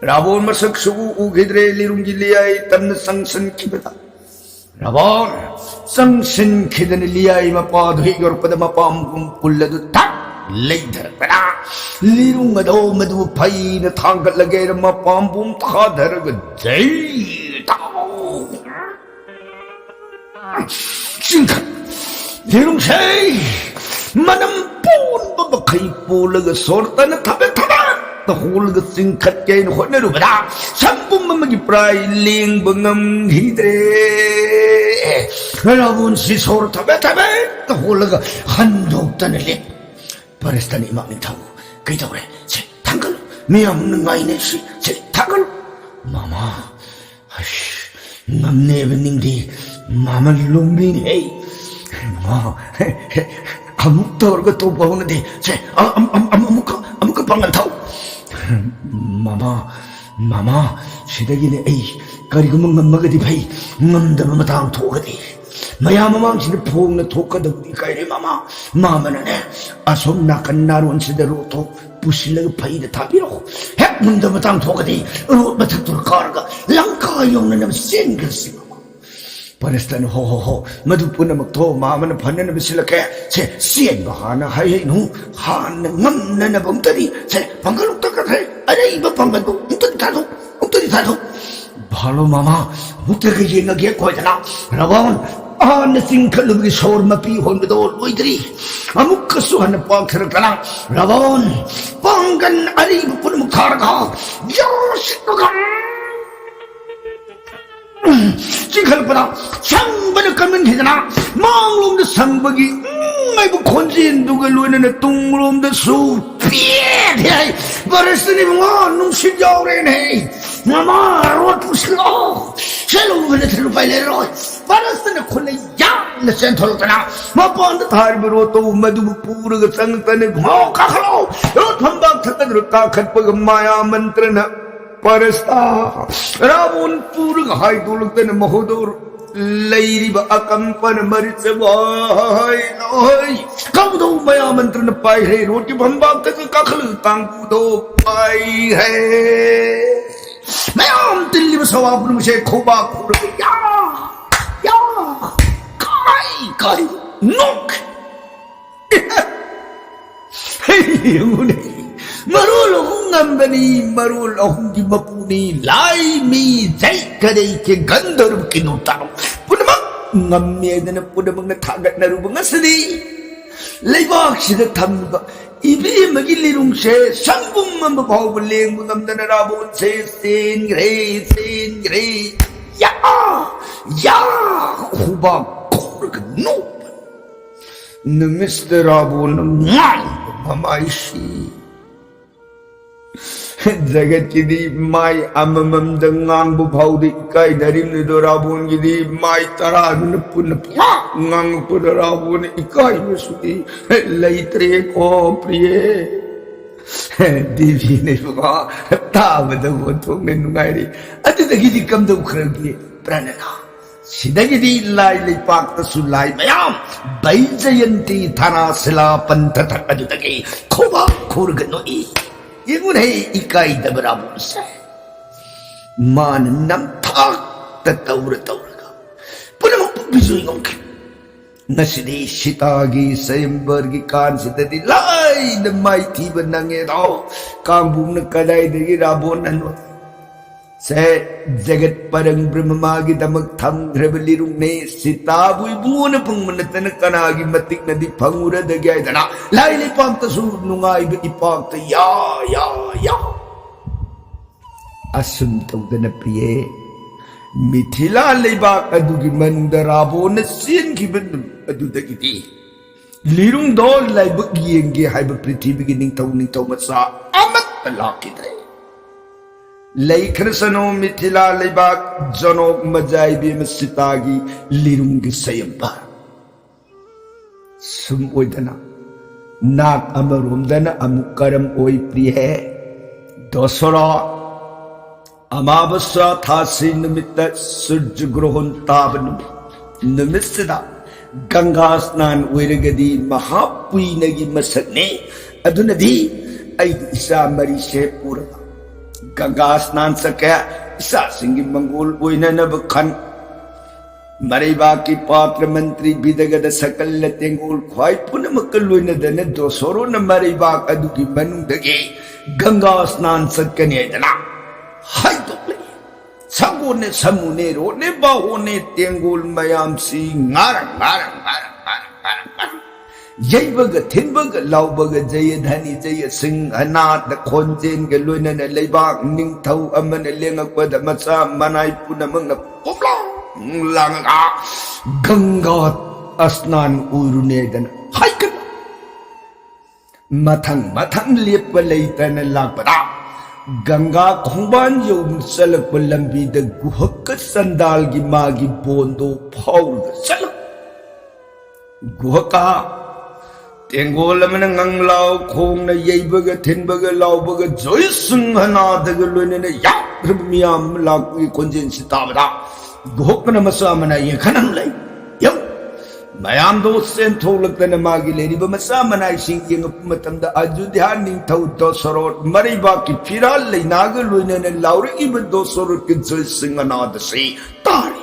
ꯔꯥꯕꯣꯟ ꯃꯁꯛ ꯁꯨꯛꯎ ꯎꯈꯤꯗ꯭ꯔꯦ ꯂꯤꯔꯨꯡꯒꯤ ꯂꯤꯌꯥꯏ ꯇꯝꯅ ꯆꯪꯁꯤꯟꯈꯤꯕꯗ꯫ ꯔꯥꯕꯣꯟ ꯆꯪꯁꯤꯟꯈꯤꯗꯅ ꯂꯤꯌꯥꯏ ꯃꯄꯥꯗꯨ ꯍꯦꯛ ꯌꯧꯔꯛꯄꯗ ꯃꯄꯥꯝꯕꯣꯝ ꯀꯨꯜ ꯑꯗꯨ ꯊꯛ ꯂꯩꯊꯔꯛꯄꯗ ꯂꯤꯔꯨꯡ ꯑꯗꯣ ꯃꯗꯨ ꯐꯩꯅ ꯊꯥꯡꯒꯠꯂꯒꯦ ꯍꯥꯏꯅ ꯃꯄꯥꯝꯕꯣꯝ ꯊꯥꯗꯔꯒ ꯖꯩ ꯇꯥꯎ! ꯆꯤꯡꯈꯠ ꯌꯦꯡꯁꯦ꯫ ꯃꯅꯝ ꯄꯨꯝꯕ ꯃꯈꯩ ꯄꯨꯜꯂꯒ ꯁꯣꯔ ꯇꯅ ꯊꯕꯦꯠ ꯊꯕꯦꯠꯇ ꯍꯣꯜꯂꯒ ꯆꯤꯡꯈꯠꯀꯦ ꯍꯥꯏꯅ ꯍꯣꯠꯅꯔꯨꯕꯗ, ꯁꯝꯕꯨꯝ ꯑꯃꯒꯤ ꯄ꯭ꯔꯥꯏ ꯂꯦꯡꯕ ꯉꯝꯈꯤꯗ꯭ꯔꯦ꯫ ꯔꯥꯕꯣꯟꯁꯤ ꯁꯣꯔ ꯊꯕꯦꯠ ꯊꯕꯦꯠꯇ ꯍꯣꯜꯂꯒ ꯍꯟꯗꯣꯛꯇꯅ ꯂꯦꯞ꯫ ꯄꯔꯁꯇꯅ ꯏꯃꯥ ꯅꯤꯡꯊꯧ, "ꯀꯩꯗꯧꯔꯦ? ꯁꯦ, ꯊꯥꯡꯒꯠꯂꯨ꯫ ꯃꯤꯌꯥꯝꯅ ꯉꯥꯏꯅꯩꯁꯤ꯫ ꯁꯦ, ꯊꯥꯡꯒꯠꯂꯨ꯫" ꯃꯃꯥ, ꯑꯁ, ꯉꯝꯅꯦꯕ ꯅꯤꯡꯗꯤ꯫ ꯃꯃꯜ ꯂꯨꯝꯕꯤꯅꯦ꯫ ꯃꯃꯥ, ꯑꯃꯨꯛ ꯇꯧꯔꯒ ꯇꯣꯛꯄ ꯍꯧꯅꯗꯦ꯫ ꯁꯦ, ꯑ-, ꯑꯝ-, ꯑꯝ-, ꯑꯝ-, ꯑꯃꯨꯛꯀ, ꯑꯃꯨꯛꯀ ꯄꯥꯡꯒꯜ ꯊꯧ꯫ ꯃꯃꯥ, ꯃꯃꯥ, ꯁꯤꯗꯒꯤꯅꯦ ꯑꯩ ꯀꯔꯤꯒꯨꯝꯕ ꯉꯝꯃꯒꯗꯤ ꯐꯩ, ꯉꯝꯗꯕ ꯃꯇꯥꯡ ꯊꯣꯛꯑꯒꯗꯤ ꯃꯌꯥꯝ ꯃꯃꯥꯡꯁꯤꯗ ꯐꯣꯡꯅ ꯊꯣꯛꯀꯗꯕꯗꯤ ꯀꯥꯏꯔꯦ ꯃꯃꯥ꯫ ꯃꯥꯃꯅꯅꯦ ꯑꯁꯣꯝ ꯅꯥꯀꯟ ꯅꯥꯔꯣꯟꯁꯤꯗ ꯔꯣꯠꯇꯣ ꯄꯨꯁꯤꯜꯂꯒ ꯐꯩꯗ ꯊꯥꯕꯤꯔꯛꯑꯣ꯫ ꯍꯦꯛ ꯉꯝꯗꯕ ꯃꯇꯥꯡ ꯊꯣꯛꯑꯒꯗꯤ ꯔꯣꯠ ꯃꯊꯛꯇꯨꯗ ꯀꯥꯔꯒ ꯂꯪꯀꯥ ꯌꯧꯅꯅꯕ ꯆꯦꯟꯈ꯭ꯔꯁꯤ ꯃꯃꯥ꯫ ꯄꯔꯁꯇꯅ, "ꯍꯣ, ꯍꯣ, ꯍꯣ, ꯃꯗꯨ ꯄꯨꯝꯅꯃꯛꯇꯣ ꯃꯥꯃꯅ ꯐꯅꯅꯕ ꯁꯤꯜꯂꯛꯀꯦ꯫ ꯁꯦ, ꯆꯦꯟꯕ ꯍꯥꯟꯅ ꯍꯥꯏꯍꯩꯅꯨ, ꯍꯥꯟꯅ ꯉꯝꯅꯅꯕ ꯑꯝꯇꯗꯤ, ꯁꯦ, ꯄꯥꯡꯒꯜ ꯑꯝꯇ ꯀꯠꯈ꯭ꯔꯦ, ꯑꯔꯩꯕ ꯄꯥꯡꯒꯜꯗꯣ ꯑꯝꯇꯗꯤ ꯊꯥꯗꯣꯛ, ꯑꯝꯇꯗꯤ ꯊꯥꯗꯣꯛ꯫" "ꯚꯥꯂꯣ ꯃꯃꯥ, ꯑꯃꯨꯛꯇꯒ ꯌꯦꯡꯉꯒꯦ ꯀꯣꯏꯗꯅ꯫" ꯔꯥꯕꯣꯟ ꯍꯥꯟꯅ ꯆꯤꯡꯈꯠꯂꯨꯕꯒꯤ ꯁꯣꯔ ꯃꯄꯤ ꯍꯣꯟꯕꯗꯣ ꯂꯣꯏꯗ꯭ꯔꯤ꯫ ꯑꯃꯨꯛꯀꯁꯨ ꯍꯟꯅ ꯄꯥꯛꯊꯔꯛꯇꯅ, ꯔꯥꯕꯣꯟ ꯄꯥꯡꯒꯜ ꯑꯔꯤꯕ ꯄꯨꯝꯅꯃꯛ ꯊꯥꯔꯒ ꯌꯥꯁꯤꯜꯂꯒ ꯆꯤꯡꯈꯠꯂꯛꯄꯗ ꯁꯪꯕꯅ ꯀꯟꯃꯟꯈꯤꯗꯅ ꯃꯥꯡꯂꯣꯝꯗ ꯁꯪꯕꯒꯤ ꯎꯝ ꯍꯥꯏꯕ ꯈꯣꯟꯖꯦꯜꯗꯨꯒ ꯂꯣꯏꯅꯅ ꯇꯨꯡꯂꯣꯝꯗꯁꯨ ꯄꯦꯠ ꯍꯥꯏ꯫ ꯄꯔꯁꯇꯅ, "ꯏꯕꯨꯡꯉꯣ, ꯅꯨꯡꯁꯤꯠ ꯌꯥꯎꯔꯦꯅꯦ꯫ ꯃꯃꯥ, ꯔꯣꯠ ꯄꯨꯁꯤꯜꯂꯛꯑꯣ꯫ ꯆꯦꯜꯂꯨꯕ ꯅꯠꯇ꯭ꯔ ꯎꯄꯥꯏ ꯂꯩꯔꯔꯣꯏ꯫" ꯄꯔꯁꯇꯅ ꯈꯨꯠꯅ ꯌꯥꯡꯅ ꯆꯦꯟꯊꯣꯔꯛꯇꯅ ꯃꯄꯥꯟꯗ ꯊꯥꯔꯤꯕ ꯔꯣꯠꯇꯣ ꯃꯗꯨꯕꯨ ꯄꯨꯔꯒ ꯆꯪꯉꯛꯇꯅ, "ꯏꯕꯨꯡꯉꯣ, ꯀꯥꯈꯠꯂꯣ꯫ ꯔꯣꯠ ꯐꯝꯕꯥꯛ ꯊꯛꯀꯗ꯭ꯔ?" ꯀꯥꯈꯠꯄꯒ ꯃꯥꯌꯥ ꯃꯟꯇ꯭ꯔꯅ ꯄꯔꯁꯇ ꯔꯥꯕꯣꯟ ꯄꯨꯔꯒ ꯍꯥꯏꯗꯣꯛꯂꯛꯇꯅ ꯃꯍꯣꯗꯣꯔ ꯂꯩꯔꯤꯕ ꯑꯀꯝꯄꯅ ꯃꯔꯤꯆ ꯋꯥꯏ ꯂꯣꯏ ꯀꯧꯗꯧ ꯃꯌꯥ ꯃꯟꯇ꯭ꯔꯅ ꯄꯥꯏꯈ꯭ꯔꯦ꯫ ꯔꯣꯠꯀꯤ ꯐꯝꯕꯥꯛꯇꯒ ꯀꯥꯈꯠꯂꯒ ꯀꯥꯡꯕꯨꯗꯣ ꯄꯥꯏꯈ꯭ꯔꯦ꯫ ꯃꯌꯥꯝ ꯇꯤꯜꯂꯤꯕ ꯁꯋꯥ ꯄꯨꯝꯅꯃꯛꯁꯦ ꯈꯧꯕꯥꯛ ꯈꯨꯔꯒ ꯌꯥ, ꯌꯥ, ꯀꯥꯏ, ꯀꯥꯏ, ꯅꯣꯛ꯫ ꯍꯩ, ꯌꯦꯡꯉꯨꯅꯦ꯫ ꯃꯔꯣꯜ ꯑꯍꯨꯝ ꯉꯝꯕꯅꯤ, ꯃꯔꯣꯜ ꯑꯍꯨꯝꯒꯤ ꯃꯄꯨꯅꯤ꯫ ꯂꯥꯏ, ꯃꯤ, ꯖꯩ, ꯀꯗꯩ, ꯀꯦ, ꯒꯟꯙꯔꯕ, ꯀꯤꯅꯣ, ꯇꯥꯔꯣ꯫ ꯄꯨꯝꯅꯃꯛ ꯉꯝꯃꯦꯗꯅ ꯄꯨꯝꯅꯃꯛꯅ ꯊꯥꯒꯠꯅꯔꯨꯕ ꯉꯁꯤꯗꯤ ꯂꯩꯕꯥꯛꯁꯤꯗ ꯊꯝꯂꯤꯕ ꯏꯕꯦꯝꯃꯒꯤ ꯂꯤꯔꯨꯡꯁꯦ ꯁꯪꯒꯨꯝ ꯑꯃ ꯐꯥꯎꯕ ꯂꯦꯡꯕ ꯉꯝꯗꯅ ꯔꯥꯕꯣꯟꯁꯦ ꯆꯦꯟꯈ꯭ꯔꯦ, ꯆꯦꯟꯈ꯭ꯔꯦ꯫ ꯌꯥ! ꯌꯥ! ꯈꯨꯕꯥꯛ ꯈꯨꯔꯒ ꯅꯣꯛꯄ ꯅꯨꯃꯤꯠꯁꯤꯗ ꯔꯥꯕꯣꯟꯅ ꯉꯥꯡꯕ ꯃꯃꯥꯏꯁꯤ ꯖꯒꯠꯀꯤꯗꯤ ꯃꯥꯏ ꯑꯃꯃꯝꯗ ꯉꯥꯡꯕ ꯐꯥꯎꯗ ꯏꯀꯥꯏꯅꯔꯤꯕꯅꯤꯗꯣ, ꯔꯥꯕꯣꯟꯒꯤꯗꯤ ꯃꯥꯏ ꯇꯔꯥꯗꯨꯅ ꯄꯨꯟꯅ ꯄꯨꯡꯉꯥꯡ ꯉꯥꯡꯉꯛꯄꯗ ꯔꯥꯕꯣꯟꯅ ꯏꯀꯥꯏꯕꯁꯨꯗꯤ ꯂꯩꯇ꯭ꯔꯦꯀꯣ ꯄ꯭ꯔꯤꯌꯦ꯫ ꯗꯦꯕꯤꯅꯦꯕꯀꯣ, ꯇꯥꯕꯗ ꯑꯣꯟꯊꯣꯛꯅ ꯅꯨꯡꯉꯥꯏꯔꯤ꯫ ꯑꯗꯨꯗꯒꯤꯗꯤ ꯀꯝꯗꯧꯈ꯭ꯔꯒꯦ ꯄ꯭ꯔꯅꯅ? ꯁꯤꯗꯒꯤꯗꯤ ꯂꯥꯏ ꯂꯩꯄꯥꯛꯇꯁꯨ ꯂꯥꯏ ꯃꯌꯥꯝ ꯕꯩꯖꯌꯟꯇꯤ ꯊꯥꯅꯥ ꯁꯤꯂꯥ ꯄꯟꯊ ꯊꯛ ꯑꯗꯨꯗꯒꯤ ꯈꯨꯕꯥꯛ ꯈꯨꯔꯒ ꯅꯣꯛꯏ꯫ ꯌꯦꯡꯉꯨꯅꯦ, ꯏꯀꯥꯏꯗꯕ ꯔꯥꯕꯣꯟꯁꯦ꯫ ꯃꯥꯅ ꯅꯝꯊꯥꯛꯇ ꯇꯧꯔ ꯇꯧꯔꯒ ꯄꯨꯝꯅꯃꯛꯄꯨ ꯕꯤꯖꯣꯏ ꯉꯝꯈꯤ꯫ ꯉꯁꯤꯗꯤ ꯁꯤꯇꯥꯒꯤ ꯁꯌꯝꯕꯔꯒꯤ ꯀꯥꯟꯁꯤꯗꯗꯤ ꯂꯥꯏꯅ ꯃꯥꯏꯊꯤꯕ ꯅꯪꯉꯦꯗꯣ꯫ ꯀꯥꯡꯕꯨꯅ ꯀꯗꯥꯏꯗꯒꯤ ꯔꯥꯕꯣꯟ ꯑꯅꯣ? ꯁꯦ, ꯖꯒꯠ ꯄꯔꯪ ꯕ꯭ꯔꯍ꯭ꯃꯒꯤꯗꯃꯛ ꯊꯝꯈ꯭ꯔꯕ ꯂꯤꯔꯨꯡꯅꯦ꯫ ꯁꯤꯇꯥꯕꯨ ꯏꯕꯨꯡꯉꯣꯅ ꯐꯪꯕ ꯅꯠꯇꯅ ꯀꯅꯥꯒꯤ ꯃꯇꯤꯛꯅꯗꯤ ꯐꯪꯉꯨꯔꯗꯒꯦ ꯍꯥꯏꯗꯅ ꯂꯥꯏ ꯂꯩꯄꯥꯛꯇꯁꯨ ꯅꯨꯡꯉꯥꯏꯕ ꯏꯄꯥꯛꯇ ꯌꯥ, ꯌꯥ, ꯌꯥ꯫ ꯑꯁꯨꯝ ꯇꯧꯗꯅ ꯄ꯭ꯔꯤꯌꯦ, ꯃꯤꯊꯤꯂꯥ ꯂꯩꯕꯥꯛ ꯑꯗꯨꯒꯤ ꯃꯅꯨꯡꯗ ꯔꯥꯕꯣꯟꯅ ꯆꯦꯟꯈꯤꯕ ꯅꯨꯃꯤꯠ ꯑꯗꯨꯗꯒꯤꯗꯤ ꯂꯤꯔꯨꯡꯗꯣ ꯂꯥꯏꯕꯛ ꯌꯦꯡꯒꯦ ꯍꯥꯏꯕ ꯄ꯭ꯔꯤꯊꯤꯕꯤꯒꯤ ꯅꯤꯡꯊꯧ, ꯅꯤꯡꯊꯧ ꯃꯆꯥ ꯑꯃꯠꯇ ꯂꯥꯛꯈꯤꯗ꯭ꯔꯦ꯫ ꯂꯩꯈ꯭ꯔꯁꯅꯨ ꯃꯤꯊꯤꯂꯥ ꯂꯩꯕꯥꯛ, ꯖꯅꯣꯛ ꯃꯖꯥ ꯏꯕꯦꯝꯃ ꯁꯤꯇꯥꯒꯤ ꯂꯤꯔꯨꯡꯒꯤ ꯁꯌꯝꯕ꯫ ꯁꯨꯝ ꯑꯣꯏꯗꯅ ꯅꯥꯛ ꯑꯃꯔꯣꯝꯗꯅ ꯑꯃꯨꯛ ꯀꯔꯝ ꯑꯣꯏ ꯄ꯭ꯔꯤꯌꯦ? ꯗꯣꯁꯣꯔꯥ ꯑꯃꯥꯕꯁ꯭ꯌꯥ ꯊꯥꯁꯤ ꯅꯨꯃꯤꯠꯇ ꯁꯨꯔꯖ ꯒ꯭ꯔꯣꯍꯣꯟ ꯇꯥꯕ ꯅꯨꯃꯤꯠ, ꯅꯨꯃꯤꯠꯁꯤꯗ ꯒꯪꯒꯥ ꯁ꯭ꯅꯥꯟ ꯑꯣꯏꯔꯒꯗꯤ ꯃꯍꯥꯄꯨꯏꯅꯒꯤ ꯃꯁꯛꯅꯤ꯫ ꯑꯗꯨꯅꯗꯤ ꯑꯩꯒꯤ ꯏꯆꯥ ꯃꯔꯤꯁꯦ ꯄꯨꯔꯒ ꯒꯪꯒꯥ ꯁ꯭ꯅꯥꯟ ꯆꯠꯀꯦ꯫ ꯏꯆꯥꯁꯤꯡꯒꯤ ꯃꯪꯒꯣꯜ ꯑꯣꯏꯅꯅꯕ ꯈꯟ ꯃꯔꯩꯕꯥꯛꯀꯤ ꯄꯥꯇ꯭ꯔ ꯃꯟꯇ꯭ꯔꯤ ꯕꯤꯗꯒꯗ ꯁꯀꯜ ꯂꯇꯦꯡꯒꯣꯜ ꯈ꯭ꯋꯥꯏ ꯄꯨꯝꯅꯃꯛꯀ ꯂꯣꯏꯅꯗꯅ ꯗꯣꯁꯣꯔꯣꯅ ꯃꯔꯩꯕꯥꯛ ꯑꯗꯨꯒꯤ ꯃꯅꯨꯡꯗꯒꯤ ꯒꯪꯒꯥ ꯁ꯭ꯅꯥꯟ ꯆꯠꯀꯅꯤ ꯍꯥꯏꯗꯅ ꯍꯥꯏꯗꯣꯛꯂꯛꯏ꯫ ꯁꯒꯣꯜꯅꯦ, ꯁꯃꯨꯅꯦ, ꯔꯣꯠꯅꯦ, ꯕꯥꯍꯣꯟꯅꯦ, ꯇꯦꯡꯒꯣꯜ ꯃꯌꯥꯝꯁꯤ ꯉꯥꯔꯪ, ꯉꯥꯔꯪ, ꯉꯥꯔꯪ, ꯉꯥꯔꯪ, ꯉꯥꯔꯪ, ꯉꯥꯔꯪ꯫ ꯌꯩꯕꯒ ꯊꯤꯟꯕꯒ ꯂꯥꯎꯕꯒ ꯖꯌꯙꯅꯤ, ꯖꯌꯁꯤꯡꯍꯅꯥꯗ ꯈꯣꯟꯖꯦꯜꯒ ꯂꯣꯏꯅꯅ ꯂꯩꯕꯥꯛ ꯅꯤꯡꯊꯧ ꯑꯃꯅ ꯂꯦꯡꯉꯛꯄꯗ ꯃꯆꯥ ꯃꯅꯥꯏ ꯄꯨꯝꯅꯃꯛꯅ ꯄꯣꯞꯂꯥꯡ ꯂꯥꯡꯉꯒ ꯒꯪꯒꯥ ꯑꯁꯅꯥꯟ ꯑꯣꯏꯔꯨꯅꯦꯗꯅ ꯍꯥꯏꯒꯠ ꯃꯊꯪ ꯃꯊꯪ ꯂꯦꯞꯄ ꯂꯩꯇꯅ ꯂꯥꯛꯄꯗ, ꯒꯪꯒꯥ ꯈꯣꯡꯕꯥꯟ ꯌꯧꯅ ꯆꯠꯂꯛꯄ ꯂꯝꯕꯤꯗ ꯒꯨꯍꯛꯀ ꯆꯟꯗꯥꯜꯒꯤ ꯃꯥꯒꯤ ꯕꯣꯟꯗꯣ ꯐꯥꯎꯔꯒ ꯆꯠꯂꯛ꯫ ꯒꯨꯍꯛꯀ ꯇꯦꯡꯒꯣꯜ ꯑꯃꯅ ꯉꯪꯂꯥꯎ ꯈꯣꯡꯅ ꯌꯩꯕꯒ ꯊꯤꯟꯕꯒ ꯂꯥꯎꯕꯒ ꯖꯣꯏꯁꯤꯡꯍꯅꯥꯗꯒ ꯂꯣꯏꯅꯅ ꯌꯥꯝꯈ꯭ꯔꯕ ꯃꯤꯌꯥꯝ ꯑꯃ ꯂꯥꯛꯄꯒꯤ ꯈꯣꯟꯖꯦꯜꯁꯤ ꯇꯥꯕꯗ, ꯒꯨꯍꯛꯀꯅ ꯃꯆꯥ ꯃꯅꯥ ꯌꯦꯡꯈꯠꯅ ꯂꯩ꯫ ꯌꯦꯡ! ꯃꯌꯥꯝꯗꯣ ꯆꯦꯟꯊꯣꯛꯂꯛꯇꯅ ꯃꯥꯒꯤ ꯂꯩꯔꯤꯕ ꯃꯆꯥ ꯃꯅꯥꯏꯁꯤꯡ ꯌꯦꯡꯉꯛꯄ ꯃꯇꯝꯗ, ꯑꯌꯨꯙ꯭ꯌꯥ ꯅꯤꯡꯊꯧ ꯗꯣꯁꯣꯔꯣꯠ ꯃꯔꯩꯕꯥꯛꯀꯤ ꯐꯤꯔꯥꯜ ꯂꯩꯅꯥꯒ ꯂꯣꯏꯅꯅ ꯂꯥꯎꯔꯛꯏꯕ ꯗꯣꯁꯣꯔꯣꯠꯀꯤ ꯖꯣꯏꯁꯤꯡꯍꯅꯥꯗꯁꯤ ꯇꯥꯔꯤ꯫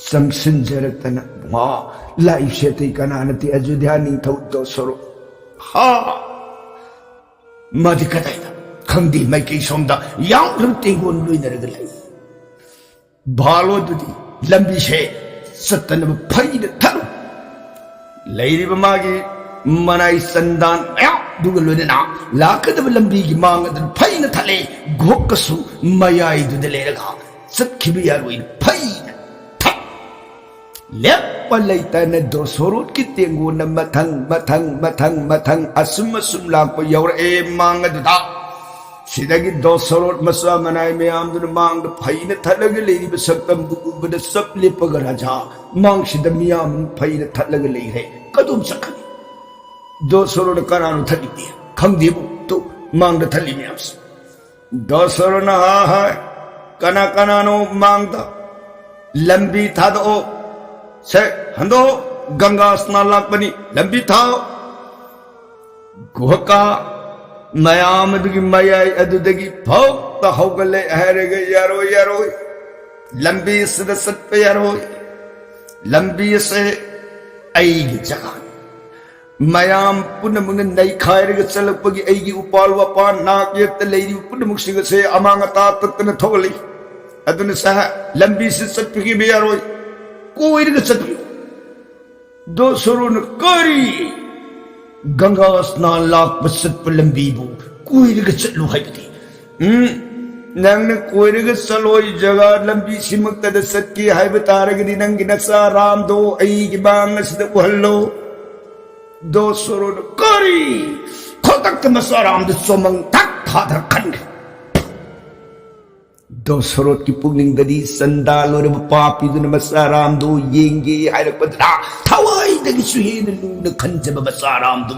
ꯆꯪꯁꯤꯟꯖꯔꯛꯇꯅ, ꯃꯥ ꯂꯥꯛꯏꯁꯦ ꯑꯇꯩ ꯀꯅꯥ ꯅꯠꯇꯦ, ꯑꯌꯨꯙ꯭ꯌꯥ ꯅꯤꯡꯊꯧ ꯗꯣꯁꯣꯔꯣꯠ꯫ ꯍꯥ! ꯃꯥꯗꯤ ꯀꯗꯥꯏꯗ? ꯈꯪꯗꯦ, ꯃꯥꯏꯀꯩ ꯁꯣꯝꯗ ꯌꯥꯝꯈ꯭ꯔꯕ ꯇꯦꯡꯒꯣꯜ ꯂꯣꯏꯅꯔꯒ ꯂꯩ꯫ ꯚꯥꯜꯂꯣ ꯑꯗꯨꯗꯤ ꯂꯝꯕꯤꯁꯦ ꯆꯠꯇꯅꯕ ꯐꯩꯅ ꯊꯠꯂꯨ꯫ ꯂꯩꯔꯤꯕ ꯃꯥꯒꯤ ꯃꯅꯥꯏ ꯆꯟꯗꯥꯟ ꯃꯌꯥꯝꯗꯨꯒ ꯂꯣꯏꯅꯅ ꯂꯥꯛꯀꯗꯕ ꯂꯝꯕꯤꯒꯤ ꯃꯥꯡ ꯑꯗꯨ ꯐꯩꯅ ꯊꯠꯂꯦ꯫ ꯒꯨꯍꯛꯀꯁꯨ ꯃꯌꯥꯏꯗꯨꯗ ꯂꯩꯔꯒ ꯆꯠꯈꯤꯕ ꯌꯥꯔꯣꯏꯅ ꯐꯩꯅ ꯊꯠ ꯂꯦꯞꯄ ꯂꯩꯇꯅ ꯗꯣꯁꯣꯔꯣꯠꯀꯤ ꯇꯦꯡꯒꯣꯟꯅ ꯃꯊꯪ, ꯃꯊꯪ, ꯃꯊꯪ, ꯃꯊꯪ ꯑꯁꯨꯝ ꯑꯁꯨꯝ ꯂꯥꯛꯄ ꯌꯧꯔꯛꯑꯦ ꯃꯥꯡ ꯑꯗꯨꯗ꯫ ꯁꯤꯗꯒꯤ ꯗꯣꯁꯣꯔꯣꯠ ꯃꯆꯥ ꯃꯅꯥꯏ ꯃꯌꯥꯝꯗꯨꯅ ꯃꯥꯡꯗ ꯐꯩꯅ ꯊꯠꯂꯒ ꯂꯩꯔꯤꯕ ꯁꯛꯇꯝꯗꯨ ꯎꯕꯗ ꯆꯞ ꯂꯦꯞꯄꯒ ꯔꯥꯖꯥ, ꯃꯥꯡꯁꯤꯗ ꯃꯤꯌꯥꯝ ꯐꯩꯅ ꯊꯠꯂꯒ ꯂꯩꯈ꯭ꯔꯦ꯫ ꯀꯗꯣꯝ ꯆꯠꯀꯅꯤ? ꯗꯣꯁꯣꯔꯣꯠꯅ ꯀꯅꯥꯅꯣ ꯊꯠꯂꯤꯗꯤ? ꯈꯪꯗꯦꯕꯨ, ꯇꯨ ꯃꯥꯡꯗ ꯊꯠꯂꯤ ꯃꯌꯥꯝꯁꯦ꯫ ꯗꯣꯁꯣꯔꯣꯠꯅ ꯍꯥ ꯍꯥꯏ, "ꯀꯅꯥ ꯀꯅꯥꯅꯣ ꯃꯥꯡꯗ? ꯂꯝꯕꯤ ꯊꯥꯗꯣꯛꯑꯣ꯫ ꯁꯦ, ꯍꯟꯗꯣꯛꯑꯣ꯫ ꯒꯪꯒꯥ ꯁ꯭ꯅꯥꯟ ꯂꯥꯛꯄꯅꯤ꯫ ꯂꯝꯕꯤ ꯊꯥꯎ꯫" ꯒꯨꯍꯀꯥ ꯃꯌꯥꯝ ꯑꯗꯨꯒꯤ ꯃꯌꯥꯏ ꯑꯗꯨꯗꯒꯤ ꯐꯧꯇ ꯍꯧꯒꯠꯂꯦ ꯍꯥꯏꯔꯒ, "ꯌꯥꯔꯣꯏ, ꯌꯥꯔꯣꯏ꯫ ꯂꯝꯕꯤ ꯑꯁꯤꯗ ꯆꯠꯄ ꯌꯥꯔꯣꯏ꯫ ꯂꯝꯕꯤ ꯑꯁꯦ ꯑꯩꯒꯤ ꯖꯒꯥꯅꯤ꯫ ꯃꯌꯥꯝ ꯄꯨꯝꯅꯃꯛꯅ ꯅꯩꯈꯥꯏꯔꯒ ꯆꯠꯂꯛꯄꯒꯤ ꯑꯩꯒꯤ ꯎꯄꯥꯜ ꯋꯥꯄꯥꯜ ꯅꯥꯛ ꯌꯦꯠꯇ ꯂꯩꯔꯤꯕ ꯄꯨꯝꯅꯃꯛꯁꯤꯡ ꯑꯁꯦ ꯑꯃꯥꯡ ꯑꯇꯥ ꯇꯠꯇꯅ ꯊꯣꯛꯍꯜꯂꯤ꯫ ꯑꯗꯨꯅ ꯁꯥ, ꯂꯝꯕꯤꯁꯤ ꯆꯠꯄꯤꯈꯤꯕ ꯌꯥꯔꯣꯏ, ꯀꯣꯏꯔꯒ ꯆꯠꯄꯤꯌꯨ꯫ ꯗꯣꯁꯣꯔꯣꯅ, "ꯀꯔꯤ? ꯒꯪꯒꯥ ꯁ꯭ꯅꯥꯟ ꯂꯥꯛꯄ ꯆꯠꯄ ꯂꯝꯕꯤꯕꯨ ꯀꯣꯏꯔꯒ ꯆꯠꯂꯨ ꯍꯥꯏꯕꯗꯤ? ꯎꯝ, ꯅꯪꯅ ꯀꯣꯏꯔꯒ ꯆꯠꯂꯣꯏ, ꯖꯒꯥ ꯂꯝꯕꯤꯁꯤꯃꯛꯇꯗ ꯆꯠꯀꯦ ꯍꯥꯏꯕ ꯇꯥꯔꯒꯗꯤ ꯅꯪꯒꯤ ꯅꯆꯥ ꯔꯥꯝꯗꯣ ꯑꯩꯒꯤ ꯃꯥꯡ ꯑꯁꯤꯗ ꯎꯍꯜꯂꯣ"꯫ ꯗꯣꯁꯣꯔꯣꯅ, "ꯀꯔꯤ?" ꯈꯨꯗꯛꯇ ꯃꯆꯥ ꯔꯥꯝꯗ ꯆꯣꯃꯪ ꯊꯛ ꯊꯥꯗꯔ ꯈꯟꯈ꯭ꯔꯦ꯫ ꯗꯣꯁꯣꯔꯣꯠꯀꯤ ꯄꯨꯛꯅꯤꯡꯗꯗꯤ ꯆꯟꯗꯥꯜ ꯑꯣꯏꯔꯕ ꯄꯥꯄꯤꯗꯨꯅ ꯃꯆꯥ ꯔꯥꯝꯗꯨ ꯌꯦꯡꯒꯦ ꯍꯥꯏꯔꯛꯄꯗꯨꯗ ꯊꯋꯥꯏꯗꯒꯤꯁꯨ ꯍꯦꯟꯅ ꯂꯨꯅ ꯈꯟꯖꯕ ꯃꯆꯥ ꯔꯥꯝꯗꯨ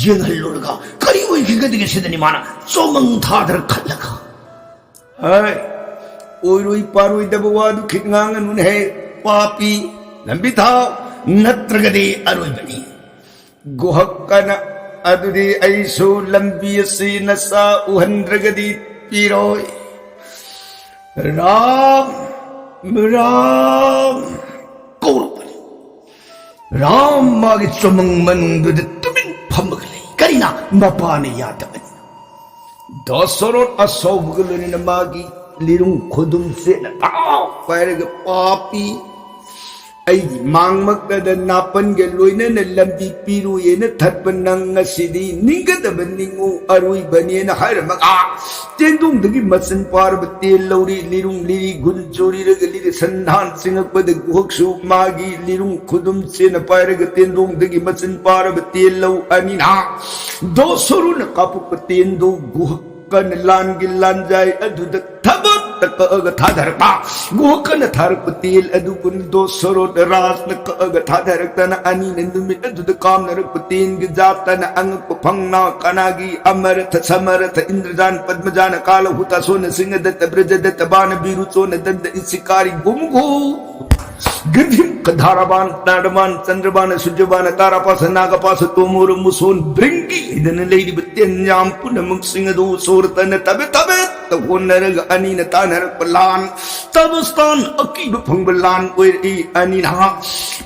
ꯌꯦꯡꯍꯜꯂꯨꯔꯒ ꯀꯔꯤ ꯑꯣꯏꯈꯤꯒꯗꯒꯦ ꯁꯤꯗꯅꯤ ꯃꯥꯅ ꯆꯣꯃꯪ ꯊꯥꯗꯔ ꯈꯜꯂꯒ, "ꯍꯥꯏ, ꯑꯣꯏꯔꯣꯏ ꯄꯥꯔꯣꯏꯗꯕ ꯋꯥꯗꯨ ꯈꯤꯠ ꯉꯥꯡꯉꯅꯨꯅꯦꯍꯦ, ꯄꯥꯄꯤ, ꯂꯝꯕꯤ ꯊꯥꯎ, ꯅꯠꯇ꯭ꯔꯒꯗꯤ ꯑꯔꯣꯏꯕꯅꯤ"꯫ ꯒꯨꯍꯛꯀꯅ, "ꯑꯗꯨꯗꯤ ꯑꯩꯁꯨ ꯂꯝꯕꯤ ꯑꯁꯤ ꯅꯆꯥ ꯎꯍꯟꯗ꯭ꯔꯒꯗꯤ ꯄꯤꯔꯣꯏ"꯫ "ꯔꯥꯝ, ꯔꯥꯝ" ꯀꯧꯔꯛꯄꯅꯤ꯫ ꯔꯥꯝ ꯃꯥꯒꯤ ꯆꯨꯃꯪ ꯃꯅꯨꯡꯗꯨꯗ ꯇꯨꯃꯤꯟ ꯐꯝꯃꯒ ꯂꯩ꯫ ꯀꯔꯤꯅ? ꯃꯄꯥꯅ ꯌꯥꯗꯕꯅꯤ꯫ ꯗꯁꯔꯣꯠ ꯑꯁꯧꯕꯒ ꯂꯣꯏꯅꯅ ꯃꯥꯒꯤ ꯂꯤꯔꯨꯡ ꯈꯨꯗꯨꯝ ꯆꯦꯠꯅ ꯊꯥꯎ ꯄꯥꯏꯔꯒ, "ꯄꯥꯄꯤ, ꯑꯩꯒꯤ ꯃꯥꯡꯃꯛꯇꯗ ꯅꯥꯄꯟꯒ ꯂꯣꯏꯅꯅ ꯂꯝꯕꯤ ꯄꯤꯔꯨꯏꯅ ꯊꯠꯄ ꯅꯪ ꯉꯁꯤꯗꯤ ꯅꯤꯡꯒꯗꯕ ꯅꯤꯡꯉꯨ ꯑꯔꯣꯏꯕꯅꯦꯅ" ꯍꯥꯏꯔꯝꯃꯒ ꯇꯦꯟꯗꯣꯡꯗꯒꯤ ꯃꯆꯤꯟ ꯄꯥꯔꯕ ꯇꯦꯜ ꯂꯧꯔꯤ, ꯂꯤꯔꯨꯡ ꯂꯤꯔꯤ ꯒꯨꯟ ꯆꯨꯔꯤꯔꯒ ꯂꯤꯔ ꯁꯟꯙꯥꯟ ꯆꯤꯡꯉꯛꯄꯗ ꯒꯨꯍꯛꯁꯨ ꯃꯥꯒꯤ ꯂꯤꯔꯨꯡ ꯈꯨꯗꯨꯝ ꯆꯦꯠꯅ ꯄꯥꯏꯔꯒ ꯇꯦꯟꯗꯣꯡꯗꯒꯤ ꯃꯆꯤꯟ ꯄꯥꯔꯕ ꯇꯦꯜ ꯂꯧ ꯑꯅꯤꯅ ꯗꯣꯁꯣꯔꯨꯅ ꯀꯥꯞꯄꯛꯄ ꯇꯦꯟꯗꯣ ꯒꯨꯍꯛ ꯀꯟꯅ ꯂꯥꯟꯒꯤ ꯂꯥꯟꯖꯥꯏ ꯑꯗꯨꯗ ꯊꯕꯛꯇ ꯀꯛꯑꯒ ꯊꯥꯗꯔꯛꯄ꯫ ꯒꯨꯍꯛꯀꯅ ꯊꯥꯔꯛꯄ ꯇꯦꯜ ꯑꯗꯨꯕꯨ ꯗꯣꯁꯣꯔꯣꯠ ꯔꯥꯖꯅ ꯀꯛꯑꯒ ꯊꯥꯗꯔꯛꯇꯅ ꯑꯅꯤꯅ ꯅꯨꯃꯤꯠ ꯑꯗꯨꯗ ꯀꯥꯝꯅꯔꯛꯄ ꯇꯦꯟꯒꯤ ꯖꯥꯠꯇꯅ ꯑꯉꯛꯄ ꯐꯪꯅ ꯀꯅꯥꯒꯤ ꯑꯃꯔꯊ ꯁꯃꯔꯊ ꯏꯟꯗ꯭ꯔꯖꯥꯟ ꯄꯗꯃꯖꯥꯅ ꯀꯥꯂ ꯍꯨꯇꯥꯁꯣꯅ ꯁꯤꯡꯍꯗꯠꯇ ꯕ꯭ꯔꯖꯗꯠꯇ ꯕꯥꯅ ꯕꯤꯔꯨꯆꯣꯅ ꯗꯟꯗ ꯏꯁꯤꯀꯥꯔꯤ ꯒꯨꯝꯒꯨ ꯒ꯭ꯔꯤꯊꯤꯝ ꯀ ꯙꯥꯔꯥꯕꯥꯟ ꯅꯥꯔꯗꯕꯥꯟ ꯆꯟꯗ꯭ꯔꯕꯥꯅ ꯁꯨꯖꯕꯥꯅ ꯇꯥꯔꯥꯄꯥꯁ ꯅꯥꯒꯄꯥꯁ ꯇꯣꯃꯣꯔ ꯃꯨꯁꯣꯟ ꯕ꯭ꯔꯤꯡꯒꯤ ꯍꯥꯏꯗꯅ ꯂꯩꯔꯤꯕ ꯇꯦꯟ ꯌꯥꯝ ꯄꯨꯝꯅꯃꯛꯁꯤꯡ ꯑꯗꯨ ꯁꯣꯔ ꯇꯅ ꯇꯕꯦꯠ ꯇꯕꯦꯠꯇ ꯍꯣꯠꯅꯔꯒ ꯑꯅꯤꯅ ꯇꯥꯟꯅꯔꯛꯄ ꯂꯥꯟ, ꯇꯕꯁꯇꯥꯟ ꯑꯀꯤꯕ ꯐꯪꯕ ꯂꯥꯟ ꯑꯣꯏꯔꯛꯏ꯫ ꯑꯅꯤꯅ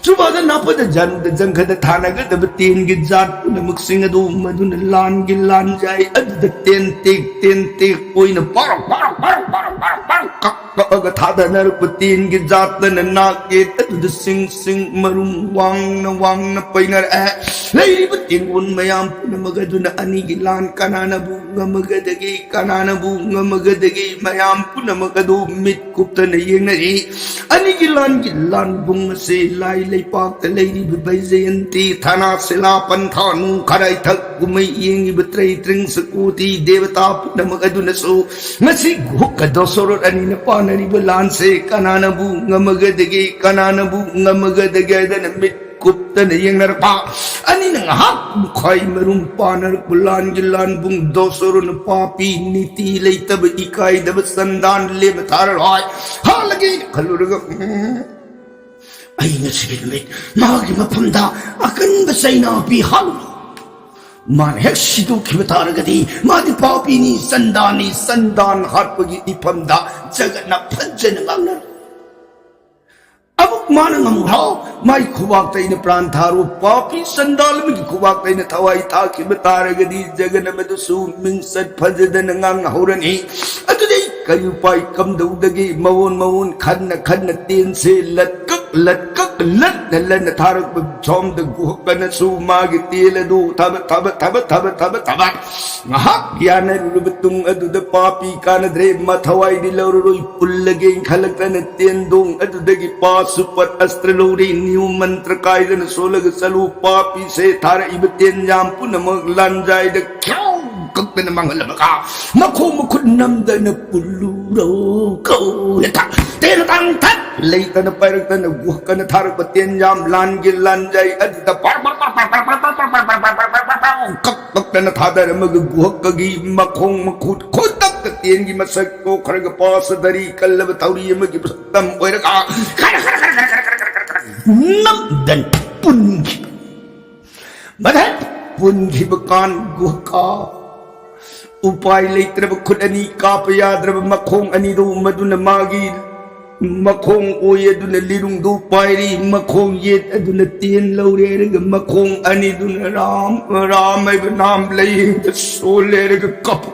ꯆꯨꯕꯥꯗ ꯅꯥꯄꯗ ꯖꯥꯔꯨꯗ ꯖꯪꯈꯗ ꯊꯥꯅꯒꯗꯕ ꯇꯦꯟꯒꯤ ꯖꯥꯠ ꯄꯨꯝꯅꯃꯛꯁꯤꯡ ꯑꯗꯨ ꯃꯗꯨꯅ ꯂꯥꯟꯒꯤ ꯂꯥꯟꯖꯥꯏ ꯑꯗꯨꯗ ꯇꯦꯟ ꯇꯦꯛ ꯇꯦꯟ ꯇꯦꯛ ꯑꯣꯏꯅ ꯄꯥꯔꯛ ꯄꯥꯔꯛ ꯄꯥꯔꯛ ꯄꯥꯔꯛ ꯄꯥꯡ ꯄꯥꯡ ꯀꯛ ꯀꯛꯑꯒ ꯊꯥꯗꯅꯔꯛꯄ ꯇꯦꯟꯒꯤ ꯖꯥꯠꯇꯅ ꯅꯥꯛ ꯌꯦꯠ ꯑꯗꯨꯗ ꯁꯤꯡ ꯁꯤꯡ ꯃꯔꯨꯝ ꯋꯥꯡꯅ ꯋꯥꯡꯅ ꯄꯩꯅꯔꯛꯑꯦ꯫ ꯂꯩꯔꯤꯕ ꯇꯦꯡꯒꯣꯟ ꯃꯌꯥꯝ ꯄꯨꯝꯅꯃꯛ ꯑꯗꯨꯅ ꯑꯅꯤꯒꯤ ꯂꯥꯟ ꯀꯅꯥꯅꯕꯨ ꯉꯝꯃꯒꯗꯒꯦ, ꯀꯅꯥꯅꯕꯨ ꯉꯝꯃꯒꯗꯒꯦ? ꯃꯌꯥꯝ ꯄꯨꯝꯅꯃꯛ ꯑꯗꯨ ꯃꯤꯠ ꯀꯨꯞꯇꯅ ꯌꯦꯡꯅꯔꯤ꯫ ꯑꯅꯤꯒꯤ ꯂꯥꯟꯒꯤ ꯂꯥꯟꯕꯨꯡ ꯑꯁꯤ ꯂꯥꯏ ꯂꯩꯄꯥꯛꯇ ꯂꯩꯔꯤꯕ ꯕꯩꯖꯌꯟꯇꯤ, ꯊꯥꯅꯥ, ꯁꯤꯂꯥ, ꯄꯟꯊꯥ, ꯅꯨꯡ ꯈꯔꯥꯏꯊꯛ, ꯀꯨꯝꯃꯩ ꯌꯦꯡꯉꯤꯕ ꯇ꯭ꯔꯩ ꯇ꯭ꯔꯤꯡꯁ ꯀꯣꯇꯤ ꯗꯦꯕꯇꯥ ꯄꯨꯝꯅꯃꯛ ꯑꯗꯨꯅꯁꯨ ꯉꯁꯤ ꯒꯨꯍꯨꯛꯀ ꯗꯣꯁꯣꯔꯣꯠ ꯑꯅꯤꯅ ꯄꯥꯅꯔꯤꯕ ꯂꯥꯟꯁꯦ ꯀꯅꯥꯅꯕꯨ ꯉꯝꯃꯒꯗꯒꯦ, ꯀꯅꯥꯅꯕꯨ ꯉꯝꯃꯒꯗꯒꯦ ꯍꯥꯏꯗꯅ ꯃꯤꯠ ꯀꯨꯞꯇꯅ ꯌꯦꯡꯅꯔꯛꯄ꯫ ꯑꯅꯤꯅ ꯉꯥꯏꯍꯥꯛ ꯄꯨꯡꯈꯥꯏ ꯃꯔꯨꯝ ꯄꯥꯅꯔꯛꯄ ꯂꯥꯟꯒꯤ ꯂꯥꯟꯕꯨꯡ ꯗꯣꯁꯣꯔꯣꯠꯅ ꯄꯥꯄꯤ ꯅꯤꯇꯤ ꯂꯩꯇꯕ ꯏꯀꯥꯏꯗꯕ ꯆꯟꯗꯥꯟ ꯂꯦꯝꯅ ꯊꯥꯔꯔꯣꯏ ꯍꯥꯠꯂꯒꯦꯅ ꯈꯜꯂꯨꯔꯒ, ꯎꯝ, ꯑꯩ ꯉꯁꯤꯒꯤ ꯅꯨꯃꯤꯠ ꯃꯥꯒꯤ ꯃꯐꯝꯗ ꯑꯀꯟꯕ ꯆꯩꯅꯥ ꯄꯤ ꯍꯥꯠꯂꯨ꯫ ꯃꯥꯅ ꯍꯦꯛ ꯁꯤꯗꯣꯛꯈꯤꯕ ꯇꯥꯔꯒꯗꯤ ꯃꯥꯗꯤ ꯄꯥꯄꯤꯅꯤ, ꯆꯟꯗꯥꯟꯅꯤ, ꯆꯟꯗꯥꯟ ꯍꯥꯠꯄꯒꯤ ꯏꯐꯝꯗ ꯖꯒꯠꯅ ꯐꯖꯅ ꯉꯥꯡꯅꯔꯦ꯫ ꯑꯃꯨꯛ ꯃꯥꯅ ꯉꯝꯈ꯭ꯔꯣ? ꯃꯥꯒꯤ ꯈꯨꯕꯥꯛꯇ ꯑꯩꯅ ꯄ꯭ꯔꯥꯟ ꯊꯥꯔꯣ? ꯄꯥꯄꯤ ꯆꯟꯗꯥꯟ ꯑꯃꯒꯤ ꯈꯨꯕꯥꯛꯇ ꯑꯩꯅ ꯊꯋꯥꯏ ꯊꯥꯈꯤꯕ ꯇꯥꯔꯒꯗꯤ ꯖꯒꯠꯅ ꯃꯗꯨꯁꯨ ꯃꯤꯡꯆꯠ ꯐꯖꯗꯅ ꯉꯥꯡꯅꯍꯧꯔꯅꯤ꯫ ꯑꯗꯨꯗꯤ ꯀꯔꯤ ꯎꯄꯥꯏ ꯀꯝꯗꯧꯗꯒꯦ? ꯃꯑꯣꯟ ꯃꯑꯣꯟ ꯈꯟꯅ ꯈꯟꯅ ꯇꯦꯟꯁꯦ ꯂꯠꯀꯛ ꯂꯠꯀꯛ ꯂꯠꯅ ꯂꯟꯅ ꯊꯥꯔꯛꯄ ꯁꯣꯝꯗ ꯒꯨꯍꯛꯀꯅꯁꯨ ꯃꯥꯒꯤ ꯇꯦꯟ ꯑꯗꯨ ꯊꯕ ꯊꯕ ꯊꯕ ꯊꯕ ꯊꯕ ꯊꯕ ꯉꯥꯏꯍꯥꯛ ꯌꯥꯅꯔꯨꯔꯕ ꯇꯨꯡ ꯑꯗꯨꯗ ꯄꯥꯄꯤ ꯀꯥꯟꯅꯗ꯭ꯔꯦ, ꯃꯊꯋꯥꯏꯗꯤ ꯂꯧꯔꯔꯣꯏ, ꯄꯨꯜꯂꯒꯦ ꯈꯜꯂꯛꯇꯅ ꯇꯦꯟꯗꯣꯡ ꯑꯗꯨꯗꯒꯤ ꯄꯥꯁꯨꯄꯠ ꯑꯁꯇ꯭ꯔ ꯂꯧꯔꯦ, ꯅꯤꯌꯣꯝ ꯃꯟꯇ꯭ꯔ ꯀꯥꯏꯗꯅ ꯁꯣꯜꯂꯒ ꯆꯠꯂꯨ꯫ ꯄꯥꯄꯤꯁꯦ ꯊꯥꯔꯛꯏꯕ ꯇꯦꯟ ꯌꯥꯝ ꯄꯨꯝꯅꯃꯛ ꯂꯥꯟꯖꯥꯏꯗ ꯈ꯭ꯌꯥꯎ ꯀꯛꯇꯅ ꯃꯥꯡꯍꯜꯂꯝꯃꯒ ꯃꯈꯣꯡ ꯃꯈꯨꯠ ꯅꯝꯗꯅ ꯄꯨꯜꯂꯨꯔꯣ ꯀꯧꯅ ꯊꯥ-, ꯇꯦꯟ ꯇꯥꯡ ꯊꯠ ꯂꯩꯇꯅ ꯄꯥꯏꯔꯛꯇꯅ ꯒꯨꯍꯛꯀꯅ ꯊꯥꯔꯛꯄ ꯇꯦꯟ ꯌꯥꯝ ꯂꯥꯟꯒꯤ ꯂꯥꯟꯖꯥꯏ ꯑꯗꯨꯗ ꯄꯥꯔ ꯄꯥꯔ ꯄꯥꯔ ꯄꯥꯔ ꯄꯥꯔ ꯄꯥꯔ ꯄꯥꯔ ꯄꯥꯔ ꯄꯥꯔ ꯄꯥꯔ ꯄꯥꯔ ꯄꯥꯔ ꯀꯛ ꯀꯛꯇꯅ ꯊꯥꯗꯔꯝꯃꯒ ꯒꯨꯍꯛꯀꯒꯤ ꯃꯈꯣꯡ ꯃꯈꯨꯠ ꯈꯨꯗꯛꯇ ꯇꯦꯟꯒꯤ ꯃꯁꯛ ꯇꯣꯛꯈ꯭ꯔꯒ ꯄꯥꯁꯗꯔꯤ ꯀꯜꯂꯕ ꯊꯧꯔꯤ ꯑꯃꯒꯤ ꯃꯁꯛꯇꯝ ꯑꯣꯏꯔꯒ ꯈꯔ ꯈꯔ ꯈꯔ ꯈꯔ ꯈꯔ ꯈꯔ ꯈꯔ ꯈꯔ ꯅꯝꯗꯅ ꯄꯨꯟꯈꯤ꯫ ꯃꯊꯛ ꯄꯨꯟꯈꯤꯕ ꯀꯥꯟ ꯒꯨꯍꯀꯥ ꯎꯄꯥꯏ ꯂꯩꯇ꯭ꯔꯕ ꯈꯨꯠ ꯑꯅꯤ ꯀꯥꯞꯄ ꯌꯥꯗ꯭ꯔꯕ ꯃꯈꯣꯡ ꯑꯅꯤꯗꯨ ꯃꯗꯨꯅ ꯃꯥꯒꯤ ꯃꯈꯣꯡ ꯑꯣꯏ ꯑꯗꯨꯅ ꯂꯤꯔꯨꯡꯗꯨ ꯄꯥꯏꯔꯤ, ꯃꯈꯣꯡ ꯌꯦꯠ ꯑꯗꯨꯅ ꯇꯦꯟ ꯂꯧꯔꯦ ꯍꯥꯏꯔꯒ ꯃꯈꯣꯡ ꯑꯅꯤꯗꯨꯅ ꯔꯥꯝ ꯔꯥꯝ ꯍꯥꯏꯕ ꯅꯥꯝ ꯂꯩꯗ ꯁꯣꯜꯂꯦ ꯍꯥꯏꯔꯒ ꯀꯞꯄ꯫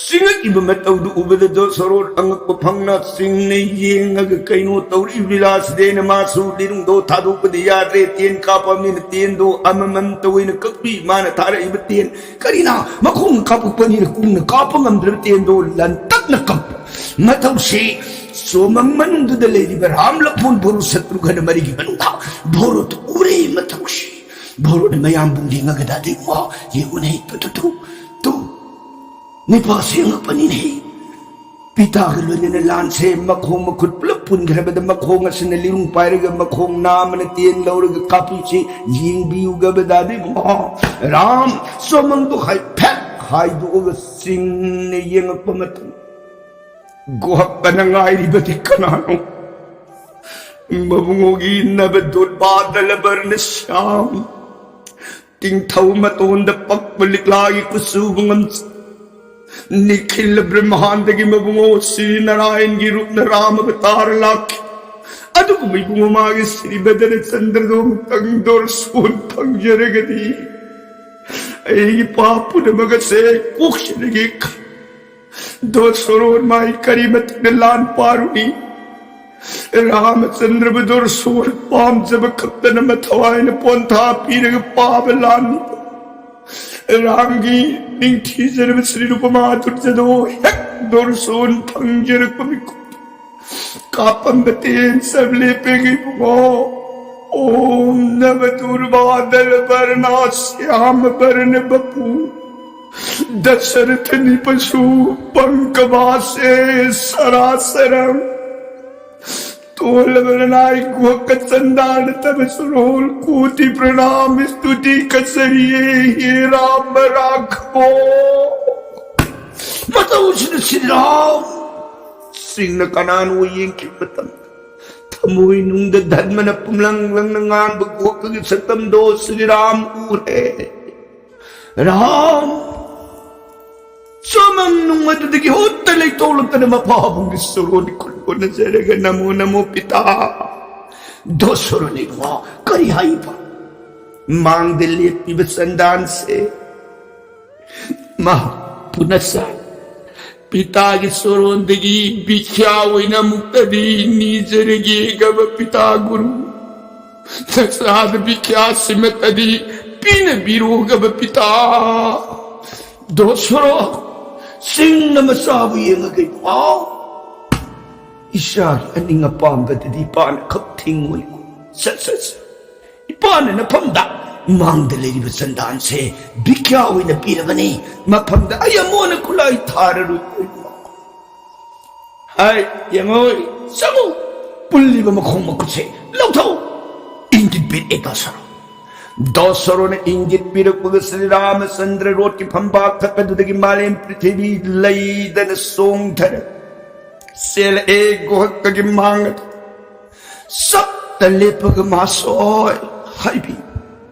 ꯆꯤꯡꯉꯛꯏꯕ ꯃꯇꯧꯗꯨ ꯎꯕꯗ ꯗꯣꯁꯣꯔꯣꯟ ꯑꯉꯛꯄ ꯐꯪꯅ ꯆꯤꯡꯅ ꯌꯦꯡꯉꯒ, "ꯀꯩꯅꯣ ꯇꯧꯔꯤꯕ ꯂꯤꯂꯥꯁꯤꯗꯤ?" ꯑꯩꯅ ꯃꯥꯁꯨ ꯂꯤꯔꯨꯡꯗꯣ ꯊꯥꯗꯣꯛꯄꯗꯤ ꯌꯥꯗ꯭ꯔꯦ, ꯇꯦꯟ ꯀꯥꯞꯄꯕꯅꯤꯅ ꯇꯦꯟꯗꯣ ꯑꯃꯃꯝꯇ ꯑꯣꯏꯅ ꯀꯛꯄꯤ꯫ ꯃꯥꯅ ꯊꯥꯔꯛꯏꯕ ꯇꯦꯟ ꯀꯔꯤꯅ ꯃꯈꯣꯡ ꯀꯥꯞꯄꯛꯄꯅꯤꯅ ꯀꯨꯡꯅ ꯀꯥꯞꯄ ꯉꯝꯗ꯭ꯔꯕ ꯇꯦꯟꯗꯣ ꯂꯟꯇꯛꯅ ꯀꯛꯄ꯫ ꯃꯇꯧꯁꯤ ꯆꯣꯃꯪ ꯃꯅꯨꯡꯗꯨꯗ ꯂꯩꯔꯤꯕ ꯔꯥꯝ, ꯂꯛꯃꯣꯟ, ꯚꯣꯔꯣ, ꯁꯇ꯭ꯔꯨꯘꯅ ꯃꯔꯤꯒꯤ ꯃꯅꯨꯡꯗ ꯚꯣꯔꯣꯗꯨ ꯎꯔꯦ꯫ ꯃꯇꯧꯁꯤ ꯚꯣꯔꯣꯅ ꯃꯌꯥꯝꯕꯨ ꯌꯦꯡꯉꯒ, "ꯗꯥꯗꯤ ꯏꯕꯨꯡꯉꯣ, ꯌꯦꯡꯉꯨꯅꯦ, ꯇꯨ, ꯇꯨ, ꯇꯨ, ꯇꯨ, ꯅꯤꯄꯥꯁꯤ ꯑꯉꯛꯄꯅꯤꯅꯦ꯫ ꯄꯤꯇꯥꯒ ꯂꯣꯏꯅꯅ ꯂꯥꯟꯁꯦ ꯃꯈꯣꯡ ꯃꯈꯨꯠ ꯄꯨꯂꯞ ꯄꯨꯟꯈ꯭ꯔꯕꯗ ꯃꯈꯣꯡ ꯑꯁꯤꯅ ꯂꯤꯔꯨꯡ ꯄꯥꯏꯔꯒ ꯃꯈꯣꯡ ꯅꯥꯝꯃꯅ ꯇꯦꯟ ꯂꯧꯔꯒ ꯀꯥꯞꯄꯤꯁꯤ ꯌꯦꯡꯕꯤꯌꯨꯒꯕ ꯗꯥꯗꯤ ꯏꯕꯨꯡꯉꯣ, ꯔꯥꯝ ꯆꯣꯃꯪꯗꯨ ꯍꯥꯏꯐꯦꯠ ꯍꯥꯏꯗꯣꯛꯑꯒ ꯆꯤꯡꯅ ꯌꯦꯡꯉꯛꯄ ꯃꯇꯝ ꯒꯨꯍꯛꯇꯅ ꯉꯥꯏꯔꯤꯕꯗꯤ ꯀꯅꯥꯅꯣ? ꯃꯕꯨꯡꯉꯣꯒꯤ ꯏꯟꯅꯕ ꯗꯨꯔꯕꯥꯗꯂ ꯕꯔꯅ ꯁ꯭ꯌꯥꯝ, ꯇꯤꯡꯊꯧ ꯃꯇꯣꯟꯗ ꯄꯛꯄ ꯂꯤꯛꯂꯥꯒꯤ ꯀꯨꯆꯨꯕꯨ ꯉꯝꯆ-, ꯅꯤꯈꯤꯜ ꯕ꯭ꯔꯍ꯭ꯃꯥꯟꯗꯒꯤ ꯃꯕꯨꯡꯉꯣ ꯁ꯭ꯔꯤ ꯅꯥꯔꯥꯌꯟꯒꯤ ꯔꯨꯞꯅ ꯔꯥꯃ ꯑꯕꯇꯥꯔ ꯂꯥꯛꯈꯤ꯫ ꯑꯗꯨꯒꯨꯝꯕ ꯏꯕꯨꯡꯉꯣ ꯃꯥꯒꯤ ꯁ꯭ꯔꯤ ꯕꯗꯅ ꯆꯟꯗ꯭ꯔꯗꯣ ꯑꯃꯨꯛꯇꯪ ꯗꯣꯔꯁꯣꯟ ꯐꯪꯖꯔꯒꯗꯤ ꯑꯩꯒꯤ ꯄꯥꯞ ꯄꯨꯝꯅꯃꯛ ꯑꯁꯦ ꯀꯣꯛꯆꯔꯒꯦ ꯈꯟ-, ꯗꯣꯁꯣꯔꯣꯟ ꯃꯥꯏ ꯀꯔꯤ ꯃꯇꯤꯛꯅ ꯂꯥꯟ ꯄꯥꯔꯨꯅꯤ? ꯔꯥꯃꯆꯟꯗ꯭ꯔꯕꯨ ꯗꯣꯁꯣꯔ ꯄꯥꯝꯖꯕ ꯈꯛꯇꯅ ꯃꯊꯋꯥꯏꯅ ꯄꯣꯟꯊꯥ ꯄꯤꯔꯒ ꯄꯥꯕ ꯂꯥꯟꯅꯤ꯫ ꯔꯥꯝꯒꯤ ꯅꯤꯡꯊꯤꯖꯔꯕ ꯁ꯭ꯔꯤ ꯔꯨꯄꯃꯥ ꯗꯨꯔꯖꯗꯣ ꯍꯦꯛ ꯗꯣꯁꯣꯟ ꯐꯪꯖꯔꯛꯄ ꯃꯤꯀꯨꯞ ꯀꯥꯞꯄꯝꯕ ꯇꯦꯟ ꯆꯞ ꯂꯦꯞꯄꯦ ꯏꯕꯨꯡꯉꯣ꯫ ꯑꯣꯝ ꯅꯃ ꯗꯨꯔꯕꯥꯗꯂ ꯕꯔꯅ ꯁ꯭ꯌꯥꯃ ꯕꯔꯅ ꯕꯄꯨ ꯗꯁꯔꯊ ꯅꯤꯄꯁꯨ ꯄꯪꯀꯕꯥꯁꯦ ꯁꯔꯥꯁꯔꯝ꯫ ꯇꯣꯜꯂꯕ ꯂꯅꯥꯏ ꯒꯨꯍꯛꯀ ꯆꯟꯗꯥꯅ ꯇꯕ ꯁꯨꯔꯣꯜ ꯀꯣꯇꯤ ꯄ꯭ꯔꯅꯥꯝ ꯁ꯭ꯇꯨꯇꯤ ꯀꯠꯆꯔꯤꯌꯦ ꯍꯦ ꯔꯥꯝ ꯔꯥꯈꯃꯣ꯫ ꯃꯇꯧꯁꯤꯗ ꯁ꯭ꯔꯤꯔꯥꯝ ꯁꯤꯡꯅ ꯀꯅꯥꯅꯣ ꯌꯦꯡꯈꯤꯕ ꯃꯇꯝꯗ ꯊꯃꯣꯏ ꯅꯨꯡꯗ ꯙꯔꯃꯅ ꯄꯨꯝꯂꯪ ꯂꯪꯅ ꯉꯥꯟꯕ ꯒꯣꯀꯨꯜꯒꯤ ꯁꯛꯇꯝꯗꯣ ꯁ꯭ꯔꯤꯔꯥꯝ ꯎꯔꯦ꯫ ꯔꯥꯝ ꯆꯃꯝ ꯅꯨꯡ ꯑꯗꯨꯗꯒꯤ ꯍꯨꯠꯇ ꯂꯩꯊꯣꯛꯂꯛꯇꯅ ꯃꯄꯥꯕꯨꯡꯒꯤ ꯁꯣꯔꯣꯟ ꯈꯨꯠ ꯍꯣꯠꯅꯖꯔꯒ "ꯅꯃꯣ ꯅꯃꯣ ꯄꯤꯇꯥ"꯫ ꯗꯣꯁꯣꯔꯣꯟ ꯏꯕꯨꯡꯉꯣ, ꯀꯔꯤ ꯍꯥꯏꯕ? ꯃꯥꯡꯗ ꯂꯦꯞꯄꯤꯕ ꯆꯟꯗꯥꯟꯁꯦ ꯃꯥ ꯄꯨꯅꯁ ꯄꯤꯇꯥꯒꯤ ꯆꯣꯔꯣꯟꯗꯒꯤ ꯕꯤꯈ꯭ꯌꯥ ꯑꯣꯏꯅ ꯑꯃꯨꯛꯇꯗꯤ ꯅꯤꯖꯔꯒꯦꯒꯕ ꯄꯤꯇꯥ ꯒꯨꯔꯨ꯫ ꯅꯆꯥꯗ ꯕꯤꯈ꯭ꯌꯥꯁꯤꯃꯇꯗꯤ ꯄꯤꯅꯕꯤꯔꯣꯒꯕ ꯄꯤꯇꯥ꯫ ꯗꯣꯁꯣꯔꯣ, ꯆꯤꯡꯅ ꯃꯆꯥꯕꯨ ꯌꯦꯡꯉꯒ ꯏꯄꯥ꯫ ꯏꯆꯥꯒꯤ ꯑꯅꯤꯡ ꯑꯄꯥꯝꯕꯗꯗꯤ ꯏꯄꯥꯅ ꯈꯛ ꯊꯤꯡꯉꯣꯏꯀꯣ꯫ ꯁꯠ ꯁꯠ ꯁꯠ꯫ ꯏꯄꯥꯅ ꯅꯐꯝꯗ ꯃꯥꯡꯗ ꯂꯩꯔꯤꯕ ꯆꯟꯗꯥꯟꯁꯦ ꯕꯤꯈ꯭ꯌꯥ ꯑꯣꯏꯅ ꯄꯤꯔꯕꯅꯤ꯫ ꯃꯐꯝꯗ ꯑꯩ ꯑꯃꯣꯟ ꯑꯀꯨꯂꯥꯏ ꯊꯥꯔꯔꯣꯏ꯫ ꯍꯥꯏ, ꯌꯦꯡꯉꯣꯏ, ꯆꯪꯉꯨ꯫ ꯄꯨꯜꯂꯤꯕ ꯃꯈꯣꯡ ꯃꯈꯨꯠꯁꯦ ꯂꯧꯊꯧ꯫ ꯏꯪꯒꯤꯠ ꯄꯤꯔꯛꯑꯦ ꯗꯣꯁꯣꯔꯣ꯫ ꯗꯣꯁꯣꯔꯣꯅ ꯏꯪꯒꯤꯠ ꯄꯤꯔꯛꯄꯒ ꯁ꯭ꯔꯤ ꯔꯥꯃꯆꯟꯗ꯭ꯔ ꯔꯣꯠꯀꯤ ꯐꯝꯕꯥꯛ ꯊꯛꯄꯗꯨꯗꯒꯤ ꯃꯥꯂꯦꯝ ꯄ꯭ꯔꯤꯊꯤꯕꯤ ꯂꯩꯗꯅ ꯆꯣꯡꯊꯔꯦ꯫ ꯆꯦꯜꯂꯛꯑꯦ ꯒꯨꯍꯛꯀꯒꯤ ꯃꯥꯡ ꯑꯗꯨ꯫ ꯆꯞꯇ ꯂꯦꯞꯄꯒ ꯃꯥꯁꯣꯏ ꯍꯥꯏꯕꯤ,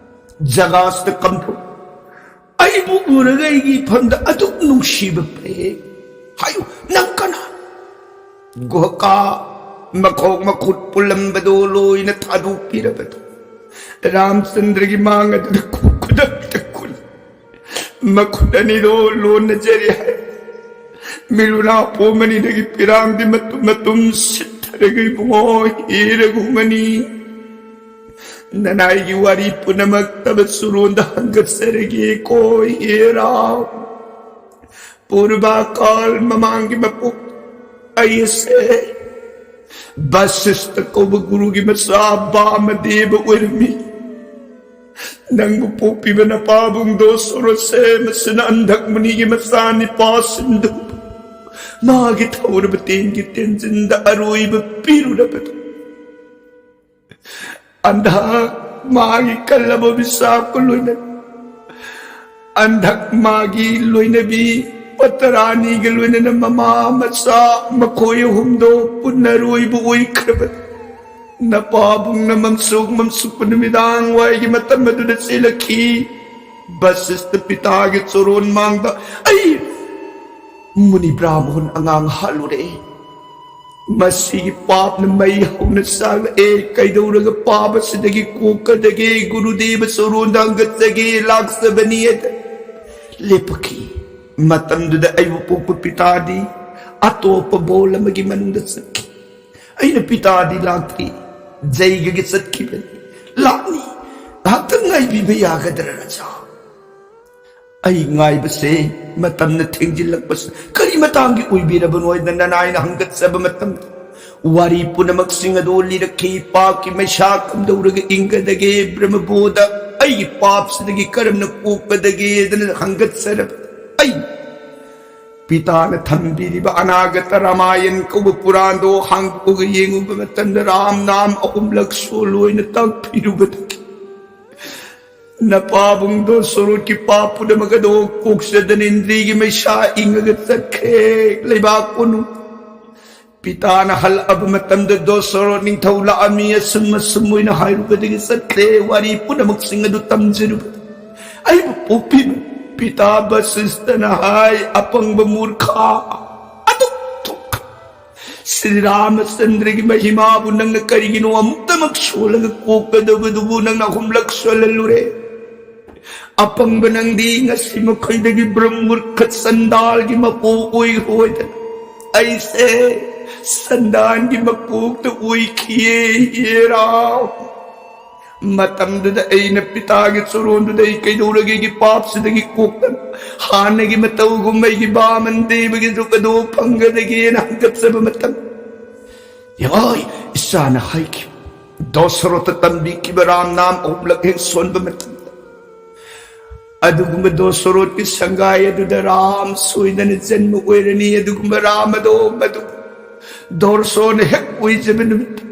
ꯖꯒꯥꯁꯤꯗ ꯀꯝꯗꯧ? ꯑꯩꯕꯨ ꯎꯔꯒ ꯑꯩꯒꯤ ꯏꯐꯝꯗ ꯑꯗꯨꯛ ꯅꯨꯡꯁꯤꯕ ꯄ꯭ꯔꯦ? ꯍꯥꯏꯌꯨ, ꯅꯪ ꯀꯅꯥ? ꯒꯨꯍꯀꯥ ꯃꯈꯣꯡ ꯃꯈꯨꯠ ꯄꯨꯜꯂꯝꯕꯗꯨ ꯂꯣꯏꯅ ꯊꯥꯗꯣꯛꯄꯤꯔꯕꯗꯨ꯫ ꯔꯥꯝꯆꯟꯗ꯭ꯔꯒꯤ ꯃꯥꯡ ꯑꯗꯨꯗ ꯈꯨ-, ꯈꯨꯗꯛꯇ ꯀꯨꯜ-, ꯃꯈꯨꯠ ꯑꯅꯤꯗꯣ ꯂꯣꯟꯅꯖꯔꯤ ꯍꯥꯏ꯫ ꯃꯤꯂꯨꯅꯥ ꯄꯣꯝ ꯑꯅꯤꯗꯒꯤ ꯄꯤꯔꯥꯡꯗꯤ ꯃꯇꯨꯝ ꯃꯇꯨꯝ ꯁꯤꯠꯊꯔꯒ ꯏꯕꯨꯡꯉꯣ ꯍꯦꯔꯒꯨꯝꯃꯅꯤ꯫ ꯅꯅꯥꯏꯒꯤ ꯋꯥꯔꯤ ꯄꯨꯝꯅꯃꯛꯇꯕ ꯆꯨꯔꯣꯟꯗ ꯍꯪꯒꯠꯆꯔꯒꯦ ꯀꯣ ꯍꯦꯔꯥ꯫ ꯄꯨꯔꯕꯥꯀꯥꯜ ꯃꯃꯥꯡꯒꯤ ꯃꯄꯣꯛ ꯑꯩꯁꯦ ꯕꯁꯤꯁꯇ ꯀꯧꯕ ꯒꯨꯔꯨꯒꯤ ꯃꯆꯥ ꯕꯥꯃꯗꯦꯕ ꯑꯣꯏꯔꯝꯃꯤ꯫ ꯅꯪꯕꯨ ꯄꯣꯛꯄꯤꯕ ꯅꯄꯥꯕꯨꯡꯗꯣ ꯁꯣꯔꯣꯁꯦ ꯃꯁꯤꯅ ꯑꯟꯙꯛ ꯃꯨꯅꯤꯒꯤ ꯃꯆꯥ ꯅꯤꯄꯥ ꯁꯤꯟꯗꯨ ꯃꯥꯒꯤ ꯊꯧꯔꯕ ꯇꯦꯟꯒꯤ ꯇꯦꯟꯖꯤꯟꯗ ꯑꯔꯣꯏꯕ ꯄꯤꯔꯨꯔꯕꯗꯨ꯫ ꯑꯟꯙꯛ ꯃꯥꯒꯤ ꯀꯜꯂꯕ ꯃꯤꯁꯥꯞꯀ ꯂꯣꯏꯅꯅ, ꯑꯟꯙꯛ ꯃꯥꯒꯤ ꯂꯣꯏꯅꯕꯤ ꯄꯇꯔꯥꯅꯤꯒ ꯂꯣꯏꯅꯅ ꯃꯃꯥ ꯃꯆꯥ ꯃꯈꯣꯏ ꯑꯍꯨꯝꯗꯣ ꯄꯨꯟꯅꯔꯣꯏꯕ ꯑꯣꯏꯈ꯭ꯔꯕꯅꯤ꯫ ꯅꯄꯥꯕꯨꯡꯅ ꯃꯝꯁꯨꯛ ꯃꯝꯁꯨꯛꯄ ꯅꯨꯃꯤꯗꯥꯡ ꯋꯥꯏꯒꯤ ꯃꯇꯝ ꯑꯗꯨꯗ ꯆꯦꯜꯂꯛꯈꯤ꯫ ꯕꯁꯤꯁꯇ ꯄꯤꯇꯥꯒꯤ ꯆꯣꯔꯣꯟ ꯃꯥꯡꯗ ꯑꯩ ꯃꯨꯅꯤ ꯕ꯭ꯔꯥꯍꯃꯣꯟ ꯑꯉꯥꯡ ꯍꯥꯠꯂꯨꯔꯦ꯫ ꯃꯁꯤꯒꯤ ꯄꯥꯞꯅ ꯃꯩ ꯍꯧꯅ ꯆꯥꯛꯂꯛꯑꯦ꯫ ꯀꯩꯗꯧꯔꯒ ꯄꯥꯞ ꯑꯁꯤꯗꯒꯤ ꯀꯣꯛꯀꯗꯒꯦ? ꯒꯨꯔꯨꯗꯦꯕ ꯆꯣꯔꯣꯟꯗ ꯍꯪꯒꯠꯆꯒꯦ ꯂꯥꯛꯆꯕꯅꯤ ꯑꯗ ꯂꯦꯞꯄꯛꯈꯤ꯫ ꯃꯇꯝꯗꯨꯗ ꯑꯩꯕꯨ ꯄꯣꯛꯄ ꯄꯤꯇꯥꯗꯤ ꯑꯇꯣꯞꯄ ꯕꯣꯜ ꯑꯃꯒꯤ ꯃꯅꯨꯡꯗ ꯆꯠꯈꯤ꯫ ꯑꯩꯅ, "ꯄꯤꯇꯥꯗꯤ ꯂꯥꯛꯇ꯭ꯔꯤ, ꯖꯩꯒꯒꯤ ꯆꯠꯈꯤꯕꯅꯤ, ꯂꯥꯛꯅꯤ, ꯉꯥꯏꯍꯥꯛꯇꯪ ꯉꯥꯏꯕꯤꯕ ꯌꯥꯒꯗ꯭ꯔꯥ ꯔꯥꯖꯥ?" ꯑꯩ ꯉꯥꯏꯕꯁꯦ ꯃꯇꯝꯅ ꯊꯦꯡꯖꯤꯜꯂꯛꯄꯁꯦ ꯀꯔꯤ ꯃꯇꯥꯡꯒꯤ ꯑꯣꯏꯕꯤꯔꯕꯅꯣ ꯍꯥꯏꯗꯅ ꯅꯅꯥꯏꯅ ꯍꯪꯒꯠꯆꯕ ꯃꯇꯝꯗ, ꯋꯥꯔꯤ ꯄꯨꯝꯅꯃꯛꯁꯤꯡ ꯑꯗꯨ ꯂꯤꯔꯛꯈꯤ꯫ ꯄꯥꯞꯀꯤ ꯃꯩꯁꯥ ꯀꯝꯗꯧꯔꯒ ꯏꯪꯒꯗꯒꯦ? ꯕ꯭ꯔꯍ꯭ꯃꯕꯣꯙ, ꯑꯩꯒꯤ ꯄꯥꯞꯁꯤꯗꯒꯤ ꯀꯔꯝꯅ ꯀꯣꯛꯀꯗꯒꯦꯗꯅ ꯍꯪꯒꯠꯆꯔꯕ ꯑꯩ, ꯄꯤꯇꯥꯅ ꯊꯝꯕꯤꯔꯤꯕ ꯑꯅꯥꯒꯇ ꯔꯥꯃꯥꯌꯟ ꯀꯧꯕ ꯄꯨꯔꯥꯟꯗꯣ ꯍꯥꯡꯗꯣꯛꯑꯒ ꯌꯦꯡꯉꯨꯕ ꯃꯇꯝꯗ ꯔꯥꯝ ꯅꯥꯝ ꯑꯍꯨꯝꯂꯛ ꯁꯣꯜꯂꯣꯏꯅ ꯇꯥꯛꯄꯤꯔꯨꯕꯗꯒꯤ ꯅꯄꯥꯕꯨꯡꯗꯣ ꯁꯣꯔꯣꯠꯀꯤ ꯄꯥꯞ ꯄꯨꯝꯅꯃꯛ ꯑꯗꯣ ꯀꯣꯛꯆꯗꯅ ꯏꯟꯗ꯭ꯔꯤꯒꯤ ꯃꯩꯁꯥ ꯏꯪꯉꯒ ꯆꯠꯈ꯭ꯔꯦ꯫ ꯂꯩꯕꯥꯛ ꯀꯣꯅꯨꯡ ꯄꯤꯇꯥꯅ ꯍꯜꯂꯛꯑꯕ ꯃꯇꯝꯗ ꯗꯣꯁꯣꯔꯣ ꯅꯤꯡꯊꯧ ꯂꯥꯛꯑꯝꯃꯤ꯫ ꯑꯁꯨꯝ ꯑꯁꯨꯝ ꯑꯣꯏꯅ ꯍꯥꯏꯔꯨꯕꯗꯒꯤ ꯆꯠꯈ꯭ꯔꯦ꯫ ꯋꯥꯔꯤ ꯄꯨꯝꯅꯃꯛꯁꯤꯡ ꯑꯗꯨ ꯇꯝꯖꯔꯨꯕ ꯑꯩꯕꯨ ꯄꯣꯛꯄꯤꯕ ꯄꯤꯇꯥ ꯕꯁꯤꯁꯇꯅ ꯍꯥꯏ, "ꯑꯄꯪꯕ ꯃꯨꯔꯈꯥ, ꯑꯗꯨꯛ ꯊꯣꯛꯈ꯭ꯔ ꯁ꯭ꯔꯤ ꯔꯥꯃꯆꯟꯗ꯭ꯔꯒꯤ ꯃꯍꯤꯃꯥꯕꯨ ꯅꯪꯅ ꯀꯔꯤꯒꯤꯅꯣ ꯑꯃꯨꯛꯇꯃꯛ ꯁꯣꯜꯂꯒ ꯀꯣꯛꯀꯗꯕꯗꯨꯕꯨ ꯅꯪꯅ ꯑꯍꯨꯝꯂꯛ ꯁꯣꯜꯍꯜꯂꯨꯔꯦ? ꯑꯄꯪꯕ ꯅꯪꯗꯤ ꯉꯁꯤ ꯃꯈꯣꯏꯗꯒꯤ ꯕ꯭ꯔꯍ꯭ꯃꯨꯔꯈ ꯆꯟꯗꯥꯜꯒꯤ ꯃꯄꯨ ꯑꯣꯏꯈ꯭ꯔꯣꯏꯗꯅ ꯑꯩꯁꯦ ꯁꯟꯗꯥꯟꯒꯤ ꯃꯀꯣꯛꯇ ꯑꯣꯏꯈꯤꯌꯦ, ꯍꯦꯔꯥ꯫ ꯃꯇꯝꯗꯨꯗ ꯑꯩꯅ ꯄꯤꯇꯥꯒꯤ ꯆꯨꯔꯣꯟꯗꯨꯗ ꯑꯩ ꯀꯩꯗꯧꯔꯒꯦꯒꯤ ꯄꯥꯞꯁꯤꯗꯒꯤ ꯀꯣꯛꯇꯅ ꯍꯥꯟꯅꯒꯤ ꯃꯇꯧꯒꯨꯝ ꯑꯩꯒꯤ ꯕꯥꯃꯟ ꯗꯦꯕꯒꯤ ꯖꯨꯛ ꯑꯗꯨ ꯐꯪꯒꯗꯒꯦꯅ ꯍꯪꯒꯠꯆꯕ ꯃꯇꯝ, ꯌꯥꯏ, ꯏꯆꯥꯅ ꯍꯥꯏꯈꯤꯕ ꯗꯣꯁꯔꯣꯠꯇ ꯇꯝꯕꯤꯈꯤꯕ ꯔꯥꯝ ꯅꯥꯝ ꯑꯍꯨꯝꯂꯛ ꯍꯦꯛ ꯁꯣꯟꯕ ꯃꯇꯝꯗ ꯑꯗꯨꯒꯨꯝꯕ ꯗꯣꯁꯔꯣꯠꯀꯤ ꯁꯪꯒꯥꯏ ꯑꯗꯨꯗ ꯔꯥꯝ ꯁꯣꯏꯗꯅ ꯖꯟꯃ ꯑꯣꯏꯔꯅꯤ꯫ ꯑꯗꯨꯒꯨꯝꯕ ꯔꯥꯝ ꯑꯗꯣ ꯃꯗꯨ ꯗꯣꯔꯁꯣꯅ ꯍꯦꯛ ꯑꯣꯏꯖꯕ ꯅꯨꯃꯤꯠꯇ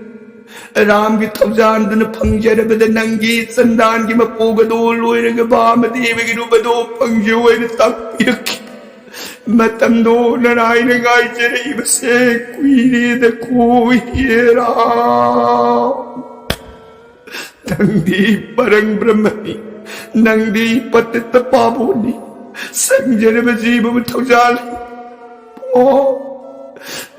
ꯔꯥꯝꯒꯤ ꯊꯧꯖꯥꯟꯗꯨꯅ ꯐꯪꯖꯔꯕꯗ ꯅꯪꯒꯤ ꯆꯟꯗꯥꯟꯒꯤ ꯃꯄꯣꯛ ꯑꯗꯣ ꯂꯣꯏꯔꯒ ꯕꯥꯃꯗꯦꯕꯒꯤ ꯔꯨꯞ ꯑꯗꯣ ꯐꯪꯖꯧ ꯍꯥꯏꯅ ꯇꯥꯛꯄꯤꯔꯛꯈꯤ꯫ ꯃꯇꯝꯗꯣ ꯅꯅꯥꯏꯅ ꯉꯥꯏꯖꯔꯛꯏꯕꯁꯦ ꯀꯨꯏꯔꯦꯗꯀꯣ ꯍꯦꯔꯥ꯫ ꯅꯪꯗꯤ ꯄꯔꯪ ꯕ꯭ꯔꯍ꯭ꯃꯅꯤ, ꯅꯪꯗꯤ ꯄꯇꯤꯠꯇ ꯄꯥꯕꯣꯅꯤ, ꯁꯪꯖꯔꯕ ꯖꯤꯕꯕꯨ ꯊꯧꯖꯥꯜꯂꯤ꯫ ꯑꯣ,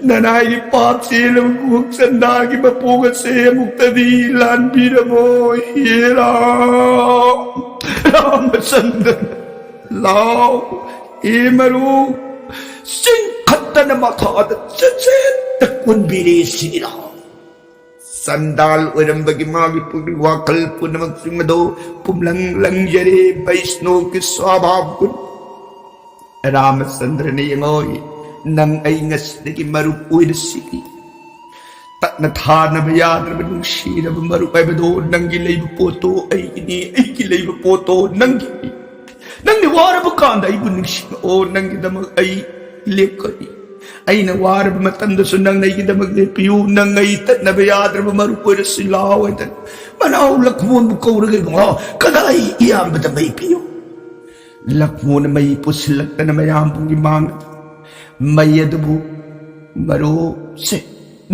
ꯅꯅꯥꯏꯒꯤ ꯄꯥꯞ ꯆꯦꯜꯂꯕ ꯈꯨꯍꯨꯛ ꯆꯟꯗꯥꯒꯤ ꯃꯄꯣꯛ ꯑꯁꯦ ꯑꯃꯨꯛꯇꯗꯤ ꯂꯥꯟꯕꯤꯔꯝꯃꯣ ꯍꯦꯔꯥ꯫ ꯔꯥꯃꯆꯟꯗ꯭ꯔ, ꯂꯥꯎ, ꯏꯃꯔꯨ ꯆꯤꯡꯈꯠꯇꯅ ꯃꯊꯥꯗ ꯆꯦꯠꯆꯦꯠꯇ ꯀꯨꯟꯕꯤꯔꯦ ꯁꯤꯔꯥ꯫ ꯆꯟꯗꯥꯜ ꯑꯣꯏꯔꯝꯕꯒꯤ ꯃꯥꯒꯤ ꯄꯨꯛꯅꯤꯡ ꯋꯥꯈꯜ ꯄꯨꯝꯅꯃꯛꯁꯤꯡ ꯑꯗꯨ ꯄꯨꯝꯂꯪ ꯂꯪꯖꯔꯦ ꯕꯩꯁꯅꯣꯒꯤ ꯁ꯭ꯋꯥꯚꯥꯕ ꯒꯨꯟ꯫ ꯔꯥꯃꯆꯟꯗ꯭ꯔꯅ ꯌꯦꯡꯉꯣꯏ, ꯅꯪ ꯑꯩ ꯉꯁꯤꯗꯒꯤ ꯃꯔꯨꯞ ꯑꯣꯏꯔꯁꯤ꯫ ꯇꯠꯅ ꯊꯥꯅꯕ ꯌꯥꯗ꯭ꯔꯕ ꯅꯨꯡꯁꯤꯔꯕ ꯃꯔꯨꯞ ꯍꯥꯏꯕꯗꯣ ꯅꯪꯒꯤ ꯂꯩꯕ ꯄꯣꯠꯇꯣ ꯑꯩꯒꯤꯅꯤ, ꯑꯩꯒꯤ ꯂꯩꯕ ꯄꯣꯠꯇꯣ ꯅꯪꯒꯤꯅꯤ꯫ ꯅꯪꯅ ꯋꯥꯔꯕ ꯀꯥꯟꯗ ꯑꯩꯕꯨ ꯅꯤꯡꯁꯤꯡꯂꯛꯑꯣ, ꯅꯪꯒꯤꯗꯃꯛ ꯑꯩ ꯂꯦꯞꯀꯅꯤ꯫ ꯑꯩꯅ ꯋꯥꯔꯕ ꯃꯇꯝꯗꯁꯨ ꯅꯪꯅ ꯑꯩꯒꯤꯗꯃꯛ ꯂꯦꯞꯄꯤꯌꯨ, ꯅꯪ ꯑꯩ ꯇꯠꯅꯕ ꯌꯥꯗ꯭ꯔꯕ ꯃꯔꯨꯞ ꯑꯣꯏꯔꯁꯤ ꯂꯥꯎ ꯍꯥꯏꯗꯅ ꯃꯅꯥꯎ ꯂꯛꯃꯣꯟꯕꯨ ꯀꯧꯔꯒ ꯏꯕꯨꯡꯉꯣ, ꯀꯗꯥꯏ ꯏꯌꯥꯝꯕꯗ ꯃꯩ ꯄꯤꯌꯨ? ꯂꯛꯃꯣꯟꯅ ꯃꯩ ꯄꯨꯁꯤꯜꯂꯛꯇꯅ ꯃꯌꯥꯝꯕꯨꯒꯤ ꯃꯥꯡꯗ ꯃꯩ ꯑꯗꯨꯕꯨ ꯃꯔꯨꯞꯁꯦ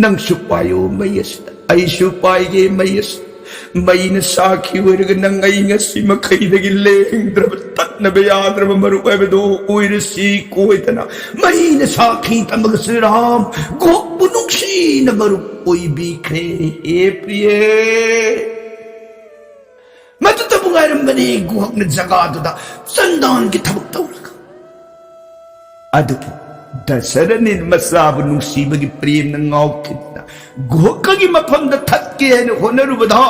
ꯅꯪꯁꯨ ꯄꯥꯏꯌꯨ ꯃꯩ ꯑꯁꯤꯗ, ꯑꯩꯁꯨ ꯄꯥꯏꯒꯦ ꯃꯩ ꯑꯁꯤꯗ꯫ ꯃꯩꯅ ꯁꯥꯈꯤ ꯑꯣꯏꯔꯒ ꯅꯪ ꯑꯩ ꯉꯁꯤ ꯃꯈꯩꯗꯒꯤ ꯂꯦꯡꯗ꯭ꯔꯕ, ꯇꯠꯅꯕ ꯌꯥꯗ꯭ꯔꯕ ꯃꯔꯨꯞ ꯍꯥꯏꯕꯗꯨ ꯑꯣꯏꯔꯁꯤ ꯀꯣꯏꯗꯅ ꯃꯩꯅ ꯁꯥꯈꯤ ꯇꯝꯃꯒ ꯁ꯭ꯔꯤꯔꯥꯝ ꯒꯣꯛꯄꯨ ꯅꯨꯡꯁꯤꯅ ꯃꯔꯨꯞ ꯑꯣꯏꯕꯤꯈ꯭ꯔꯦ꯫ ꯍꯦ ꯄ꯭ꯔꯤꯌꯦ, ꯃꯗꯨꯇꯕꯨ ꯉꯥꯏꯔꯝꯕꯅꯤ ꯒꯨꯍꯛꯅ ꯖꯒꯥꯗꯨꯗ ꯆꯟꯗꯥꯟꯒꯤ ꯊꯕꯛ ꯇꯧꯔꯒ꯫ ꯑꯗꯨꯕꯨ ꯗꯁꯔꯅꯤꯅ ꯃꯆꯥꯕꯨ ꯅꯨꯡꯁꯤꯕꯒꯤ ꯄ꯭ꯔꯦꯝꯅ ꯉꯥꯎꯈꯤꯗꯨꯅ ꯒꯨꯍꯛꯀꯒꯤ ꯃꯐꯝꯗ ꯊꯠꯀꯦ ꯍꯥꯏꯅ ꯍꯣꯠꯅꯔꯨꯕꯗ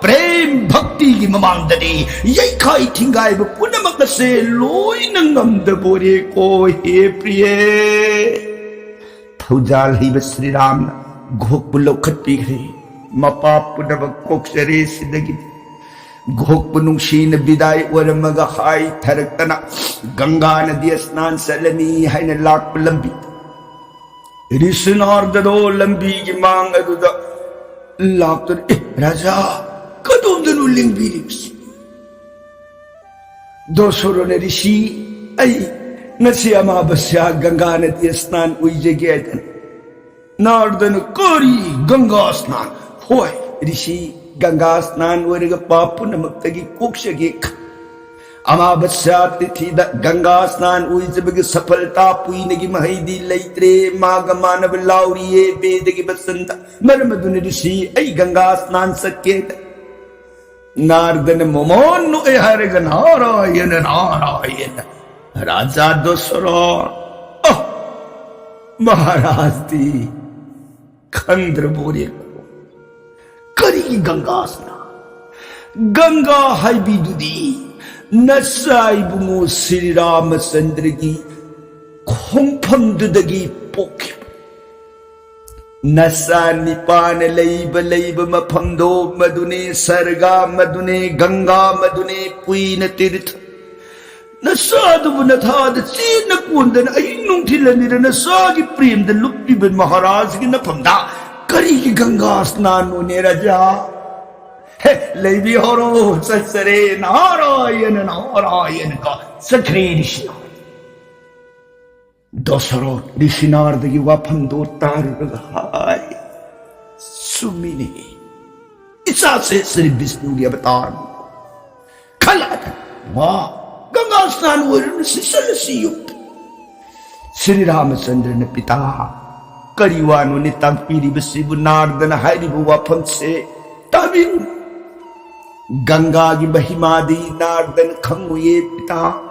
ꯄ꯭ꯔꯦꯝ ꯚꯛꯇꯤꯒꯤ ꯃꯃꯥꯡꯗꯗꯤ ꯌꯩꯈꯥꯏ ꯊꯤꯡꯒꯥꯏꯕ ꯄꯨꯝꯅꯃꯛ ꯑꯁꯦ ꯂꯣꯏꯅ ꯉꯝꯗꯕ ꯑꯣꯏꯔꯦꯀꯣ꯫ ꯍꯦ ꯄ꯭ꯔꯤꯌꯦ, ꯊꯧꯖꯥꯜ ꯍꯩꯕ ꯁ꯭ꯔꯤꯔꯥꯝꯅ ꯒꯨꯍꯛꯄꯨ ꯂꯧꯈꯠꯄꯤꯈ꯭ꯔꯦ꯫ ꯃꯄꯥ ꯄꯨꯝꯅꯃꯛ ꯀꯣꯛꯆꯔꯦ ꯁꯤꯗꯒꯤꯗꯤ꯫ ꯒꯨꯍꯛꯄꯨ ꯅꯨꯡꯁꯤꯅ ꯕꯤꯗꯥꯏ ꯑꯣꯏꯔꯝꯃꯒ ꯍꯥꯏꯊꯔꯛꯇꯅ ꯒꯪꯒꯥ ꯅꯗꯤ ꯁ꯭ꯅꯥꯟ ꯆꯠꯂꯅꯤ ꯍꯥꯏꯅ ꯂꯥꯛꯄ ꯂꯝꯕꯤ꯫ ꯔꯤꯁꯤ ꯅꯥꯔꯗꯗꯣ ꯂꯝꯕꯤꯒꯤ ꯃꯥꯡ ꯑꯗꯨꯗ ꯂꯥꯛꯇꯨꯅ, "ꯑꯦ ꯔꯥꯖꯥ, ꯀꯗꯣꯝꯗꯅꯣ ꯂꯦꯡꯕꯤꯔꯤꯕꯁꯤ?" ꯗꯣꯁꯣꯔꯣꯅ ꯔꯤꯁꯤ, "ꯑꯩ ꯉꯁꯤ ꯑꯃꯥꯕꯁ꯭ꯌꯥ ꯒꯪꯒꯥ ꯅꯗꯤ ꯁ꯭ꯅꯥꯟ ꯑꯣꯏꯖꯒꯦ" ꯍꯥꯏꯗꯅ꯫ ꯅꯥꯔꯗꯅ, "ꯀꯔꯤ ꯒꯪꯒꯥ ꯁ꯭ꯅꯥꯟ?" "ꯍꯣꯏ ꯔꯤꯁꯤ, ꯒꯪꯒꯥ ꯁ꯭ꯅꯥꯟ ꯑꯣꯏꯔꯒ ꯄꯥꯞ ꯄꯨꯝꯅꯃꯛꯇꯒꯤ ꯀꯣꯛꯆꯒꯦ꯫ ꯑꯃꯥꯕꯁ꯭ꯌꯥ ꯇꯤꯊꯤꯗ ꯒꯪꯒꯥ ꯁ꯭ꯅꯥꯟ ꯑꯣꯏꯖꯕꯒꯤ ꯁꯐꯜꯇꯥ ꯄꯨꯏꯅꯒꯤ ꯃꯍꯩꯗꯤ ꯂꯩꯇ꯭ꯔꯦ꯫ ꯃꯥꯒ ꯃꯥꯟꯅꯕ ꯂꯥꯎꯔꯤꯌꯦ ꯕꯦꯗꯒꯤ ꯕꯆꯟꯗ꯫ ꯃꯔꯝ ꯑꯗꯨꯅ ꯔꯤꯁꯤ, ꯑꯩ ꯒꯪꯒꯥ ꯁ꯭ꯅꯥꯟ ꯆꯠꯀꯦꯗ"꯫ ꯅꯥꯔꯗꯅ ꯃꯃꯣꯟ ꯅꯣꯛꯑꯦ ꯍꯥꯏꯔꯒ, "ꯅꯥꯔꯥꯌꯅ, ꯅꯥꯔꯥꯌꯅ, ꯔꯥꯖꯥ ꯗꯁꯔꯊ, ꯑ, ꯃꯍꯥꯔꯥꯖꯗꯤ ꯈꯪꯗ꯭ꯔꯕꯣꯔꯦꯀꯣ? ꯀꯔꯤꯒꯤ ꯒꯪꯒꯥ ꯁ꯭ꯅꯥꯟ? ꯒꯪꯒꯥ ꯍꯥꯏꯕꯤꯗꯨꯗꯤ ꯅꯆꯥ ꯏꯕꯨꯡꯉꯣ ꯁ꯭ꯔꯤ ꯔꯥꯃꯆꯟꯗ꯭ꯔꯒꯤ ꯈꯣꯡꯐꯝꯗꯨꯗꯒꯤ ꯄꯣꯛꯈꯤꯕ꯫ ꯅꯆꯥ ꯅꯤꯄꯥꯅ ꯂꯩꯕ ꯂꯩꯕ ꯃꯐꯝꯗꯣ ꯃꯗꯨꯅꯦ ꯁꯔꯒ, ꯃꯗꯨꯅꯦ ꯒꯪꯒꯥ, ꯃꯗꯨꯅꯦ ꯄꯨꯏꯅ ꯇꯤꯔꯊ꯫ ꯅꯆꯥꯗꯨꯕꯨ ꯅꯊꯥꯗ ꯆꯦꯠꯅ ꯀꯣꯟꯗꯅ ꯑꯍꯤꯡ ꯅꯨꯡꯊꯤꯜ ꯑꯅꯤꯔ ꯅꯆꯥꯒꯤ ꯄ꯭ꯔꯦꯝꯗ ꯂꯨꯞꯄꯤꯕ ꯃꯍꯥꯔꯥꯖꯒꯤ ꯅꯐꯝꯗ ꯀꯔꯤꯒꯤ ꯒꯪꯒꯥ ꯁ꯭ꯅꯥꯟꯅꯣꯅꯦ ꯔꯥꯖꯥ? ꯍꯦ, ꯂꯩꯕꯤꯍꯧꯔꯣ, ꯆꯠꯆꯔꯦ, ꯅꯍꯥꯔꯥꯌꯅ, ꯅꯍꯥꯔꯥꯌꯅ ꯀꯣ ꯆꯠꯈ꯭ꯔꯦ ꯔꯤꯁꯤꯅꯥꯔꯗ꯫ ꯗꯁꯔꯊ ꯔꯤꯁꯤꯅꯥꯔꯗꯒꯤ ꯋꯥꯐꯝꯗꯣ ꯇꯥꯔꯨꯔꯒ ꯍꯥꯏ, ꯆꯨꯝꯃꯤꯅꯦ, ꯏꯆꯥꯁꯦ ꯁ꯭ꯔꯤ ꯕꯤꯁꯅꯨꯒꯤ ꯑꯕꯇꯥꯔꯅꯤ꯫ ꯈꯜꯂꯛꯑꯗ, ꯋꯥ, ꯒꯪꯒꯥ ꯁ꯭ꯅꯥꯟ ꯑꯣꯏꯔꯨꯅꯨ, ꯁꯤ ꯆꯠꯂꯁꯤ ꯌꯨꯝꯗ꯫ ꯁ꯭ꯔꯤ ꯔꯥꯃꯆꯟꯗ꯭ꯔꯅ, ꯄꯤꯇꯥ, ꯀꯔꯤ ꯋꯥꯅꯣꯅꯦ ꯇꯥꯛꯄꯤꯔꯤꯕꯁꯤꯕꯨ? ꯅꯥꯔꯗꯅ ꯍꯥꯏꯔꯤꯕ ꯋꯥꯐꯝꯁꯦ ꯇꯥꯕꯤꯌꯨ꯫ ꯒꯪꯒꯥꯒꯤ ꯃꯍꯤꯃꯥꯗꯤ ꯅꯥꯔꯗꯅ ꯈꯪꯉꯨꯌꯦ, ꯄꯤꯇꯥ꯫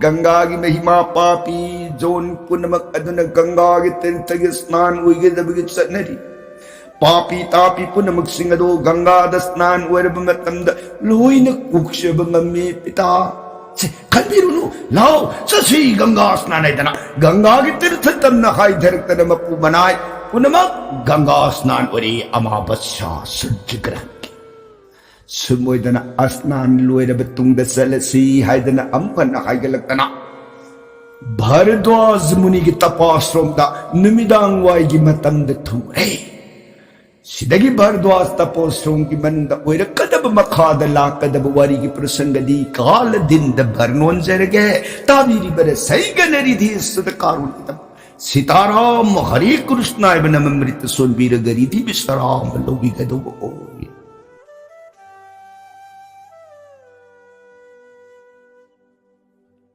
ꯒꯪꯒꯥꯒꯤ ꯃꯍꯤꯃꯥ ꯄꯥꯄꯤ ꯖꯣꯟ ꯄꯨꯝꯅꯃꯛ ꯑꯗꯨꯅ ꯒꯪꯒꯥꯒꯤ ꯇꯤꯔꯊꯒꯤ ꯁ꯭ꯅꯥꯟ ꯑꯣꯏꯒꯗꯕꯒꯤ ꯆꯠꯅꯔꯤ꯫ ꯄꯥꯄꯤ ꯇꯥꯄꯤ ꯄꯨꯝꯅꯃꯛꯁꯤꯡ ꯑꯗꯨ ꯒꯪꯒꯥꯗ ꯁ꯭ꯅꯥꯟ ꯑꯣꯏꯔꯕ ꯃꯇꯝꯗ ꯂꯣꯏꯅ ꯀꯣꯛꯆꯕ ꯉꯝꯃꯤ, ꯄꯤꯇꯥ꯫ ꯁꯦ, ꯈꯟꯕꯤꯔꯨꯅꯨ, ꯂꯥꯎ, ꯆꯠꯁꯤ ꯒꯪꯒꯥ ꯁ꯭ꯅꯥꯟ ꯍꯥꯏꯗꯅ꯫ ꯒꯪꯒꯥꯒꯤ ꯇꯤꯔꯊ ꯇꯝꯅ ꯍꯥꯏꯊꯔꯛꯇꯅ ꯃꯄꯨ ꯃꯅꯥꯏ ꯄꯨꯝꯅꯃꯛ ꯒꯪꯒꯥ ꯁ꯭ꯅꯥꯟ ꯑꯣꯏꯔꯤ, ꯑꯃꯥꯕꯁ꯭ꯌꯥ ꯁꯨꯔꯖꯒ꯭ꯔꯍꯟꯒꯤ꯫ ꯁꯨꯝ ꯑꯣꯏꯗꯅ ꯑꯁ꯭ꯅꯥꯟ ꯂꯣꯏꯔꯕ ꯇꯨꯡꯗ ꯆꯠꯂꯁꯤ ꯍꯥꯏꯗꯅ ꯑꯃꯨꯛ ꯍꯟꯅ ꯍꯥꯏꯒꯠꯂꯛꯇꯅ ꯚꯔꯗ꯭ꯋꯥꯖ ꯃꯨꯅꯤꯒꯤ ꯇꯄꯥꯁ꯭ꯔꯣꯝꯗ ꯅꯨꯃꯤꯗꯥꯡ ꯋꯥꯏꯒꯤ ꯃꯇꯝꯗ ꯊꯨꯡꯂꯦ꯫ ꯁꯤꯗꯒꯤ ꯚꯔꯗ꯭ꯋꯥꯖ ꯇꯄꯣꯁ꯭ꯔꯣꯝꯒꯤ ꯃꯅꯨꯡꯗ ꯑꯣꯏꯔꯛꯀꯗꯕ ꯃꯈꯥꯗ ꯂꯥꯛꯀꯗꯕ ꯋꯥꯔꯤꯒꯤ ꯄ꯭ꯔꯁꯪꯒꯗꯤ ꯀꯥꯂꯗꯤꯟꯗ ꯚꯔꯅꯣꯟꯖꯔꯒꯦ꯫ ꯇꯥꯕꯤꯔꯤꯕꯔ ꯁꯩꯒꯅ ꯔꯤꯙꯤ ꯁꯨꯗ ꯀꯥꯔꯨꯟꯗꯝ ꯁꯤꯇꯥꯔꯥꯝ ꯍꯔꯦ ꯀ꯭ꯔꯤꯁꯅ ꯍꯥꯏꯕ ꯅꯃꯃ꯭ꯔꯤꯇ ꯁꯣꯟꯕꯤꯔꯒ ꯔꯤꯙꯤ ꯕꯤꯁꯔꯥꯝ ꯂꯧꯕꯤꯒꯗꯧꯕ ꯑꯣꯏ꯫